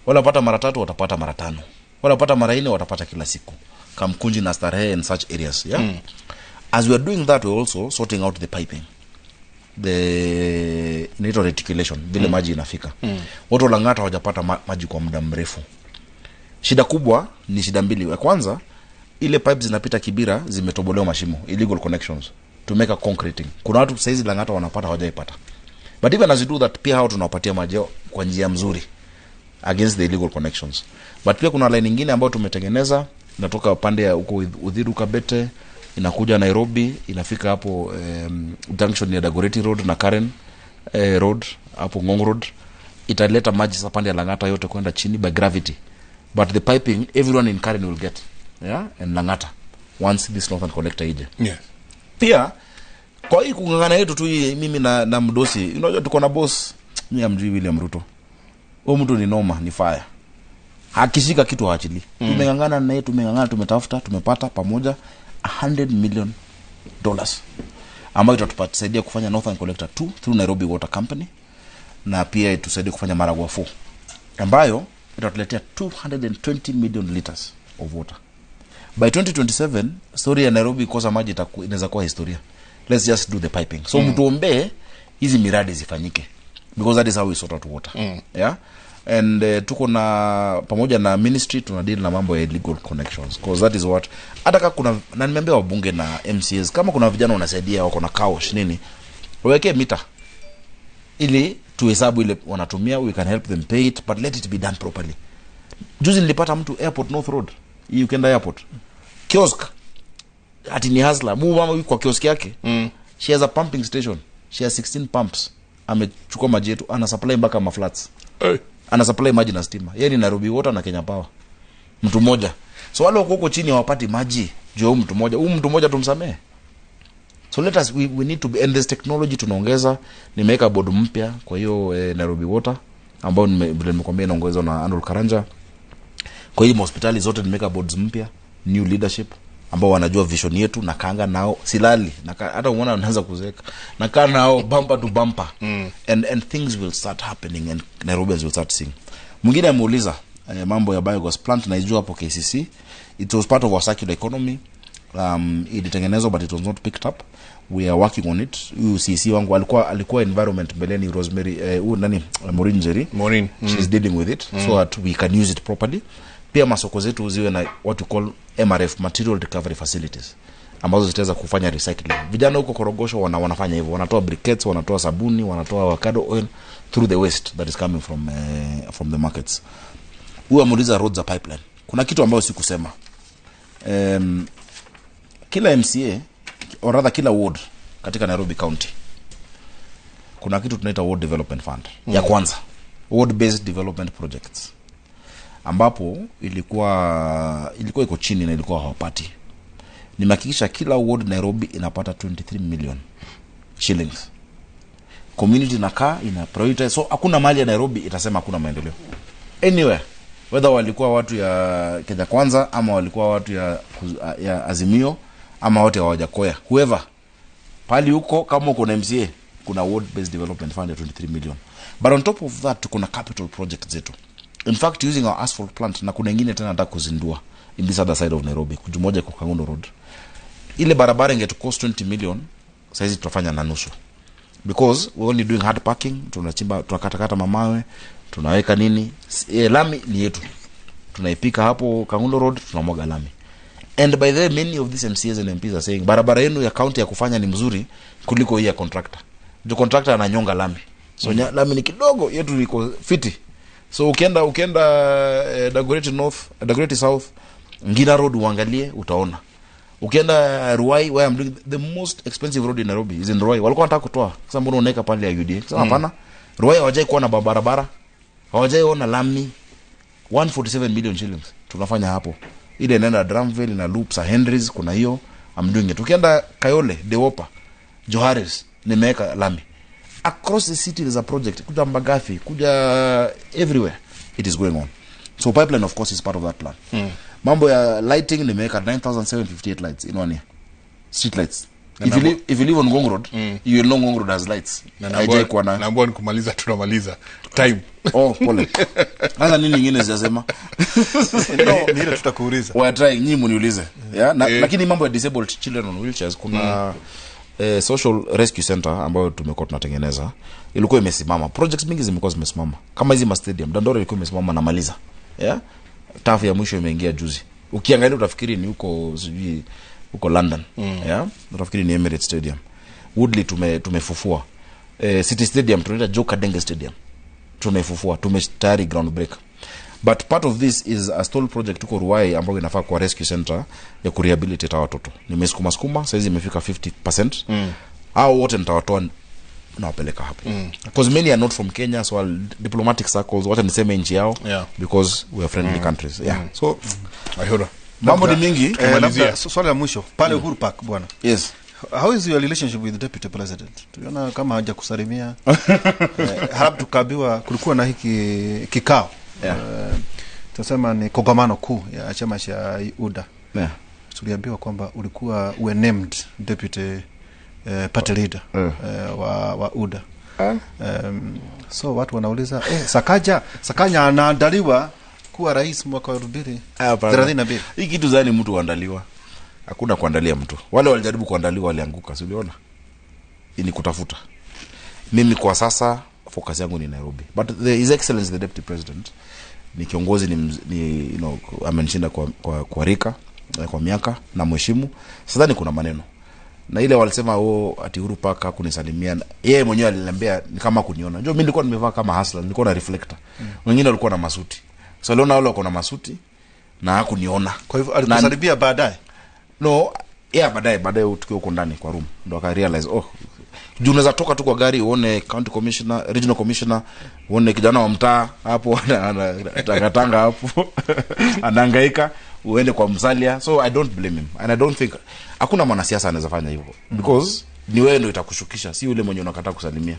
[SPEAKER 9] Wale wanapata mara tatu watapata mara tano. Wale wanapata mara nne watapata kila siku. Kamkunji na Starehe and such areas, yeah? As we are doing that, we're also sorting out the piping. The inaitwa reticulation, vile maji inafika. Watu wa Lang'ata hawajapata maji kwa muda mrefu. Shida kubwa ni shida mbili. Ya kwanza, ile pipes zinapita Kibira zimetobolewa mashimo, illegal connections, to make a concreting. Kuna watu saizi Lang'ata wanapata hawajaipata. But even as you do that, pia hao tunawapatia maji kwa njia mzuri against the illegal connections. But pia kuna line nyingine ambayo tumetengeneza, inatoka pande ya huko Uthiru Kabete, inakuja Nairobi, inafika hapo junction ya Dagoretti Road na Karen Road, hapo Ngong Road. Italeta maji sasa pande ya Lang'ata yote kwenda chini by gravity. But the piping, everyone in Karen will get, yeah, and Lang'ata once this Northern Collector ije. Pia kwa hii kung'ang'ana yetu tu hii, mimi na mdosi, unajua tuko na boss, mimi amjui William Ruto. Huyo mtu ni noma, ni fire. Akishika kitu haachili. Tumeng'ang'ana naye, tumeng'ang'ana, tumetafuta, tumepata pamoja $100 million ambayo itatusaidia kufanya Northern Collector 2 through Nairobi Water Company, na pia itusaidie kufanya Maragua 4 ambayo itatuletea 220 million liters of water. By 2027 story ya Nairobi kosa maji inaweza kuwa historia. Let's just do the piping. So mtuombe hizi miradi zifanyike, because that is how we sort out water. Yeah? And tuko na pamoja na ministry tuna deal na mambo ya illegal connections, because that is what hata kama kuna, na nimeambia wabunge na MCAs, kama kuna vijana wanasaidia wako na cash nini, waweke mita ili tuhesabu ile wanatumia, we can help them pay it, but let it be done properly. Juzi nilipata mtu Airport North Road, hii ukienda airport, kiosk, ati ni hustler, mama kwa kiosk yake. She has a pumping station, she has 16 pumps. Amechukua maji yetu, ana supply mpaka ma flats. Ana supply maji na stima. Yeye ni Nairobi Water na Kenya Power. Mtu mmoja. So wale wako huko chini hawapati maji juu mtu mmoja. Huyu mtu mmoja tumsamee. So let us, we need to be, and this technology tunaongeza. Nimeweka board mpya kwa hiyo Nairobi Water ambao nimekwambia inaongezwa na Arnold Karanja. Kwa hiyo hospitali zote nimeweka boards mpya, new leadership ambao wanajua vision yetu, na kanga nao silali, na hata umeona anaanza kuzeeka, na kaa nao bumper to bumper. And things will start happening and Nairobians will start seeing. Mwingine ameuliza mambo ya biogas plant, naijua hapo KCC. It was part of our circular economy. Ilitengenezwa but it was not picked up. We are working on it. Huyu CC wangu alikuwa environment mbeleni, Rosemary, nani, Maureen Njeri.
[SPEAKER 7] Maureen.
[SPEAKER 9] She's dealing with it so that we can use it properly. Pia masoko zetu ziwe na what we call MRF, material recovery facilities, ambazo zitaweza kufanya recycling. Vijana huko Korogosho wanafanya hivyo, wanatoa briquettes, wanatoa sabuni, wanatoa avocado oil through the waste that is coming from the markets. Huyu ameuliza roads za pipeline. Kuna kitu ambayo sikusema. Kila MCA or rather kila ward katika Nairobi County kuna kitu tunaita Ward Development Fund. Ya kwanza, ward based development projects, ambapo ilikuwa iko chini na ilikuwa hawapati. Nimehakikisha kila ward Nairobi inapata 23 million shillings. Community inakaa ina prioritize, so hakuna mali ya Nairobi itasema hakuna maendeleo anywhere, whether walikuwa watu ya Kenya Kwanza ama walikuwa watu ya Azimio ama wote hawajakoya, whoever pali huko, kama uko na MCA kuna ward based development fund ya 23 million. But on top of that kuna capital project zetu. In fact, using our asphalt plant, na kuna ingine tena nataka kuzindua in this other side of Nairobi, kujumoja kwa Kangundo Road. Ile barabara ingetu cost 20 million, saizi tutafanya na nusu. Because we're only doing hard parking, tunachimba, tunakatakata mamawe, tunaweka nini, lami ni yetu. Tunaipika hapo Kangundo Road, tunamwaga lami. And by the way, many of these MCAs and MPs are saying barabara yenu ya county ya kufanya ni mzuri kuliko hii ya contractor. The contractor ananyonga lami. So lami ni kidogo, yetu iko fiti. So ukienda Dagoretti North, Dagoretti South, Ngina Road uangalie utaona. Ukienda Ruai, where I'm doing the most expensive road in Nairobi is in Ruai. Walikuwa wanataka kutoa. Sasa mbona unaweka pale ya UDA? Sasa hapana. Ruai hawajai kuwa na barabara. Hawajai ona lami. 147 million shillings tunafanya hapo. Ile inaenda Dramville na Loop Sir Henry's, kuna hiyo I'm doing it. Ukienda Kayole, Dewopa, Joharis nimeweka lami. Across the city there's a project. Kuja Mbagathi, kuja everywhere it is going on. So pipeline of course is part of that plan. Mambo ya lighting nimeweka 9758 lights in 1 year. Street lights. If you live on Ngong Road, you will know Ngong Road has lights.
[SPEAKER 7] Naambiwa nikumaliza, tunamaliza time.
[SPEAKER 9] Oh, pole. Sasa nini nyingine sijasema?
[SPEAKER 4] No, ni ile tutakuuliza.
[SPEAKER 9] We are trying, nyinyi mniulize. Yeah, lakini mambo ya disabled children on wheelchairs, kuna social rescue center ambayo tumekuwa tunatengeneza. Ilikuwa imesimama. Projects mingi zimekuwa zimesimama. Kama hizi ma stadium, Dandora ilikuwa imesimama na maliza. Yeah? Tafu ya mwisho imeingia juzi. Ukiangalia utafikiri ni huko sijui huko London. Yeah? Utafikiri ni Emirates Stadium. Woodley tumefufua. City Stadium tunaita Joe Kadenge Stadium. Tumefufua, tumetayari ground break. But part of this is a stall project huko Ruai ambayo inafaa kwa rescue center ya kurehabilitate watoto. Nimesukuma sukuma, saizi imefika 50%. Hao wote nitawatoa nawapeleka hapo. Because many are not from Kenya, so I'll diplomatic circles, wacha niseme nchi yao, because we are friendly countries. Yeah. So
[SPEAKER 7] Ahura.
[SPEAKER 9] Mambo ni mingi.
[SPEAKER 4] Labda swali la mwisho pale Uhuru Park bwana.
[SPEAKER 9] Yes.
[SPEAKER 4] How is your relationship with the deputy president? Tuliona kama hajakusalimia. Halafu tukaambiwa kulikuwa na hiki kikao.
[SPEAKER 9] Yeah.
[SPEAKER 4] Tunasema ni kongamano kuu ya chama cha UDA.
[SPEAKER 9] Yeah.
[SPEAKER 4] Tuliambiwa kwamba ulikuwa uwe named deputy party leader wa UDA. So watu wanauliza Sakaja anaandaliwa kuwa rais mwaka wa 2032.
[SPEAKER 9] Hii kitu zani mtu huandaliwa. Hakuna kuandalia mtu. Wale walijaribu kuandaliwa walianguka, si uliona? Ni kutafuta. Mimi kwa sasa focus yangu ni Nairobi. But His Excellency the Deputy President ni kiongozi, ni you know, amenishinda kwa rika, kwa miaka, na mheshimu. Sidhani kuna maneno. Na ile walisema ati Uhuru Park hakunisalimia. Yeye mwenyewe aliniambia ni kama kuniona. Unajua mimi nilikuwa nimevaa kama hustler, nilikuwa na reflector. Wengine walikuwa na masuti. So aliona wale wako na masuti na hakuniona.
[SPEAKER 4] Kwa hivyo alikusalimia baadaye?
[SPEAKER 9] No, yeah, baadaye tukiwa huko ndani kwa room ndo aka realize juu unaweza toka tu kwa gari uone county commissioner, regional commissioner, uone kijana wa mtaa hapo anatangatanga hapo anahangaika, uende kwa Msalia. So I don't blame him and I don't think hakuna mwanasiasa anaweza fanya hivyo, because ni wewe ndio itakushukisha, si yule mwenye unakataa kusalimia.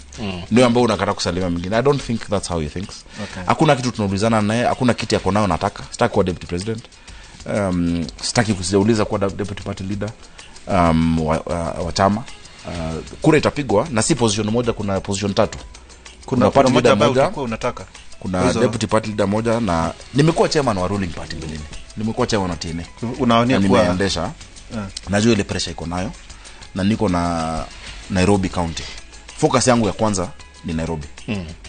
[SPEAKER 9] Ndio ambao unakataa kusalimia mwingine. I don't think that's how he thinks. Hakuna kitu tunaulizana naye, hakuna kitu yako nayo nataka. Sitaki kuwa deputy president. Sitaki kuuliza kuwa deputy party leader wa chama. Kura itapigwa na si position moja, kuna position tatu.
[SPEAKER 4] Kuna party leader moja unataka.
[SPEAKER 9] Kuna deputy party leader moja, na nimekuwa chairman wa ruling party mbeleni. Nimekuwa chairman wa TNA.
[SPEAKER 4] Unaonia kuwa
[SPEAKER 9] nimeendesha. Najua ile pressure iko nayo na niko na Nairobi County. Focus yangu ya kwanza ni Nairobi.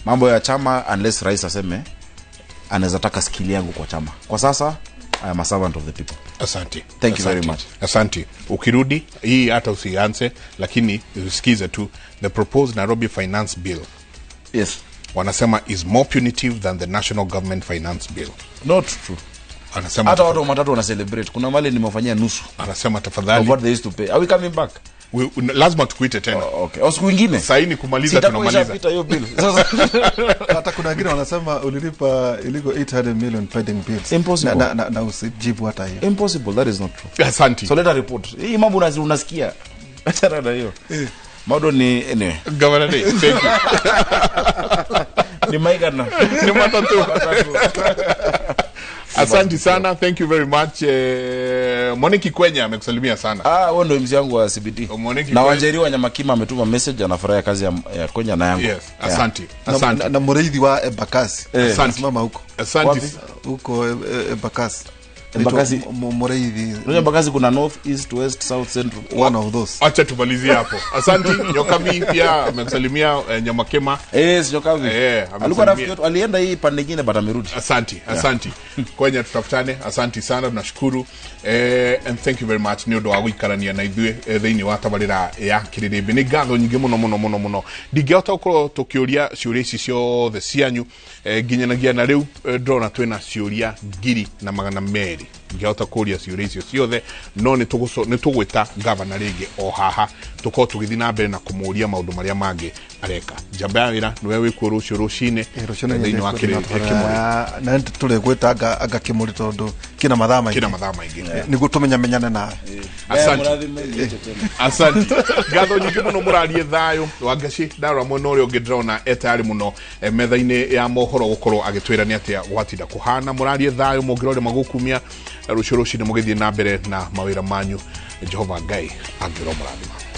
[SPEAKER 9] Mambo ya chama, unless rais aseme anaweza taka skill yangu kwa chama. Kwa sasa I am a servant of the people.
[SPEAKER 7] Asante.
[SPEAKER 9] Thank you very much.
[SPEAKER 7] Asante. Ukirudi hii hata usianze, lakini usikize tu the proposed Nairobi Finance Bill.
[SPEAKER 9] Yes.
[SPEAKER 7] Wanasema is more punitive than the national government finance bill.
[SPEAKER 9] Not true.
[SPEAKER 7] Anasema
[SPEAKER 9] hata watu matatu wana celebrate. Kuna mali nimewafanyia nusu.
[SPEAKER 7] Anasema tafadhali.
[SPEAKER 9] Of what they used to pay. Are we coming back?
[SPEAKER 7] Lazima tukuite tena.
[SPEAKER 9] Okay. Au siku nyingine.
[SPEAKER 7] Saini kumaliza tunamaliza.
[SPEAKER 9] Sitapita hiyo bill. Sasa
[SPEAKER 4] hata kuna wengine wanasema ulilipa illegal 800 million pending bills.
[SPEAKER 9] Impossible.
[SPEAKER 4] Na usijibu hata hiyo.
[SPEAKER 9] Impossible, that is not true.
[SPEAKER 7] Asante.
[SPEAKER 9] So let her report. Hii mambo unasikia. Achana na hiyo. Mado ni anyway.
[SPEAKER 7] Governor Day, thank you.
[SPEAKER 9] Ni maigana.
[SPEAKER 7] Ni matatu. Asante sana, thank you very much. Moniki Kwenya amekusalimia sana.
[SPEAKER 9] Wewe ndio MC yangu wa CBD. Na Wanjeri wa Nyamakima ametuma message, anafurahia kazi ya Kwenya na yangu.
[SPEAKER 7] Yes, asante. Asante.
[SPEAKER 4] Na Mureithi wa Embakasi.
[SPEAKER 7] Asante.
[SPEAKER 4] Simama huko.
[SPEAKER 7] Asante.
[SPEAKER 4] Huko Embakasi.
[SPEAKER 9] Embakasi
[SPEAKER 4] Mureithi.
[SPEAKER 9] Unajua Embakasi kuna north, east, west, south, central.
[SPEAKER 4] One of those.
[SPEAKER 7] Acha tumalizie hapo. Asanti Nyokabi pia amekusalimia, Nyamakema.
[SPEAKER 9] Yes, Nyokabi. Alikuwa rafiki yetu, alienda hii pande nyingine but amerudi.
[SPEAKER 7] Asanti, asanti. Kwenya tutafutane, asanti sana, tunashukuru. And thank you very much nĩ ũndũ wa gũikarania na ithuĩ thĩinĩ wa tabarĩra ya Kĩrĩrĩmbĩ. Nĩ ngatho nyingĩ mũno mũno mũno mũno. Ndingĩhota gũkorwo tũkĩũria ciũria ici ciothe cianyu, nginyanagia na rĩu, ndĩrona twĩna ciũria 1200. Ngĩhota kũria ciũria icio ciothe, no nĩ tũgwĩta gavana rĩngĩ o haha tũkorwo tũgĩthiĩ na mbere na kũmũria maũndũ marĩa mangĩ areka. Njamba ya wĩra nĩwe wĩkuo rũciũ rũcinĩ thĩinĩ wa Kĩmũrĩ.
[SPEAKER 4] Na tũrĩgwĩta anga Kĩmũrĩ tondũ kĩna mathaa maingĩ.
[SPEAKER 7] Kĩna mathaa maingĩ.
[SPEAKER 4] Nĩguo tũmenyamenyane nawe.
[SPEAKER 7] Asante. Asante. Ngatho nyingĩ mũno, mũrarie thayũ. Wangaci ndarora mwena ũrĩa ũngĩ ndĩrona etayarĩ mũno, metha-inĩ ya mohoro gũkorwo agĩtwĩra nĩ atĩa gwatinda kũhana. Mũrarie thayũ, mũngĩrore magũkumia rũciũ rũcinĩ mũgĩthiĩ na mbere na mawĩra manyu. Jehova Ngai angĩrwo mũrathima.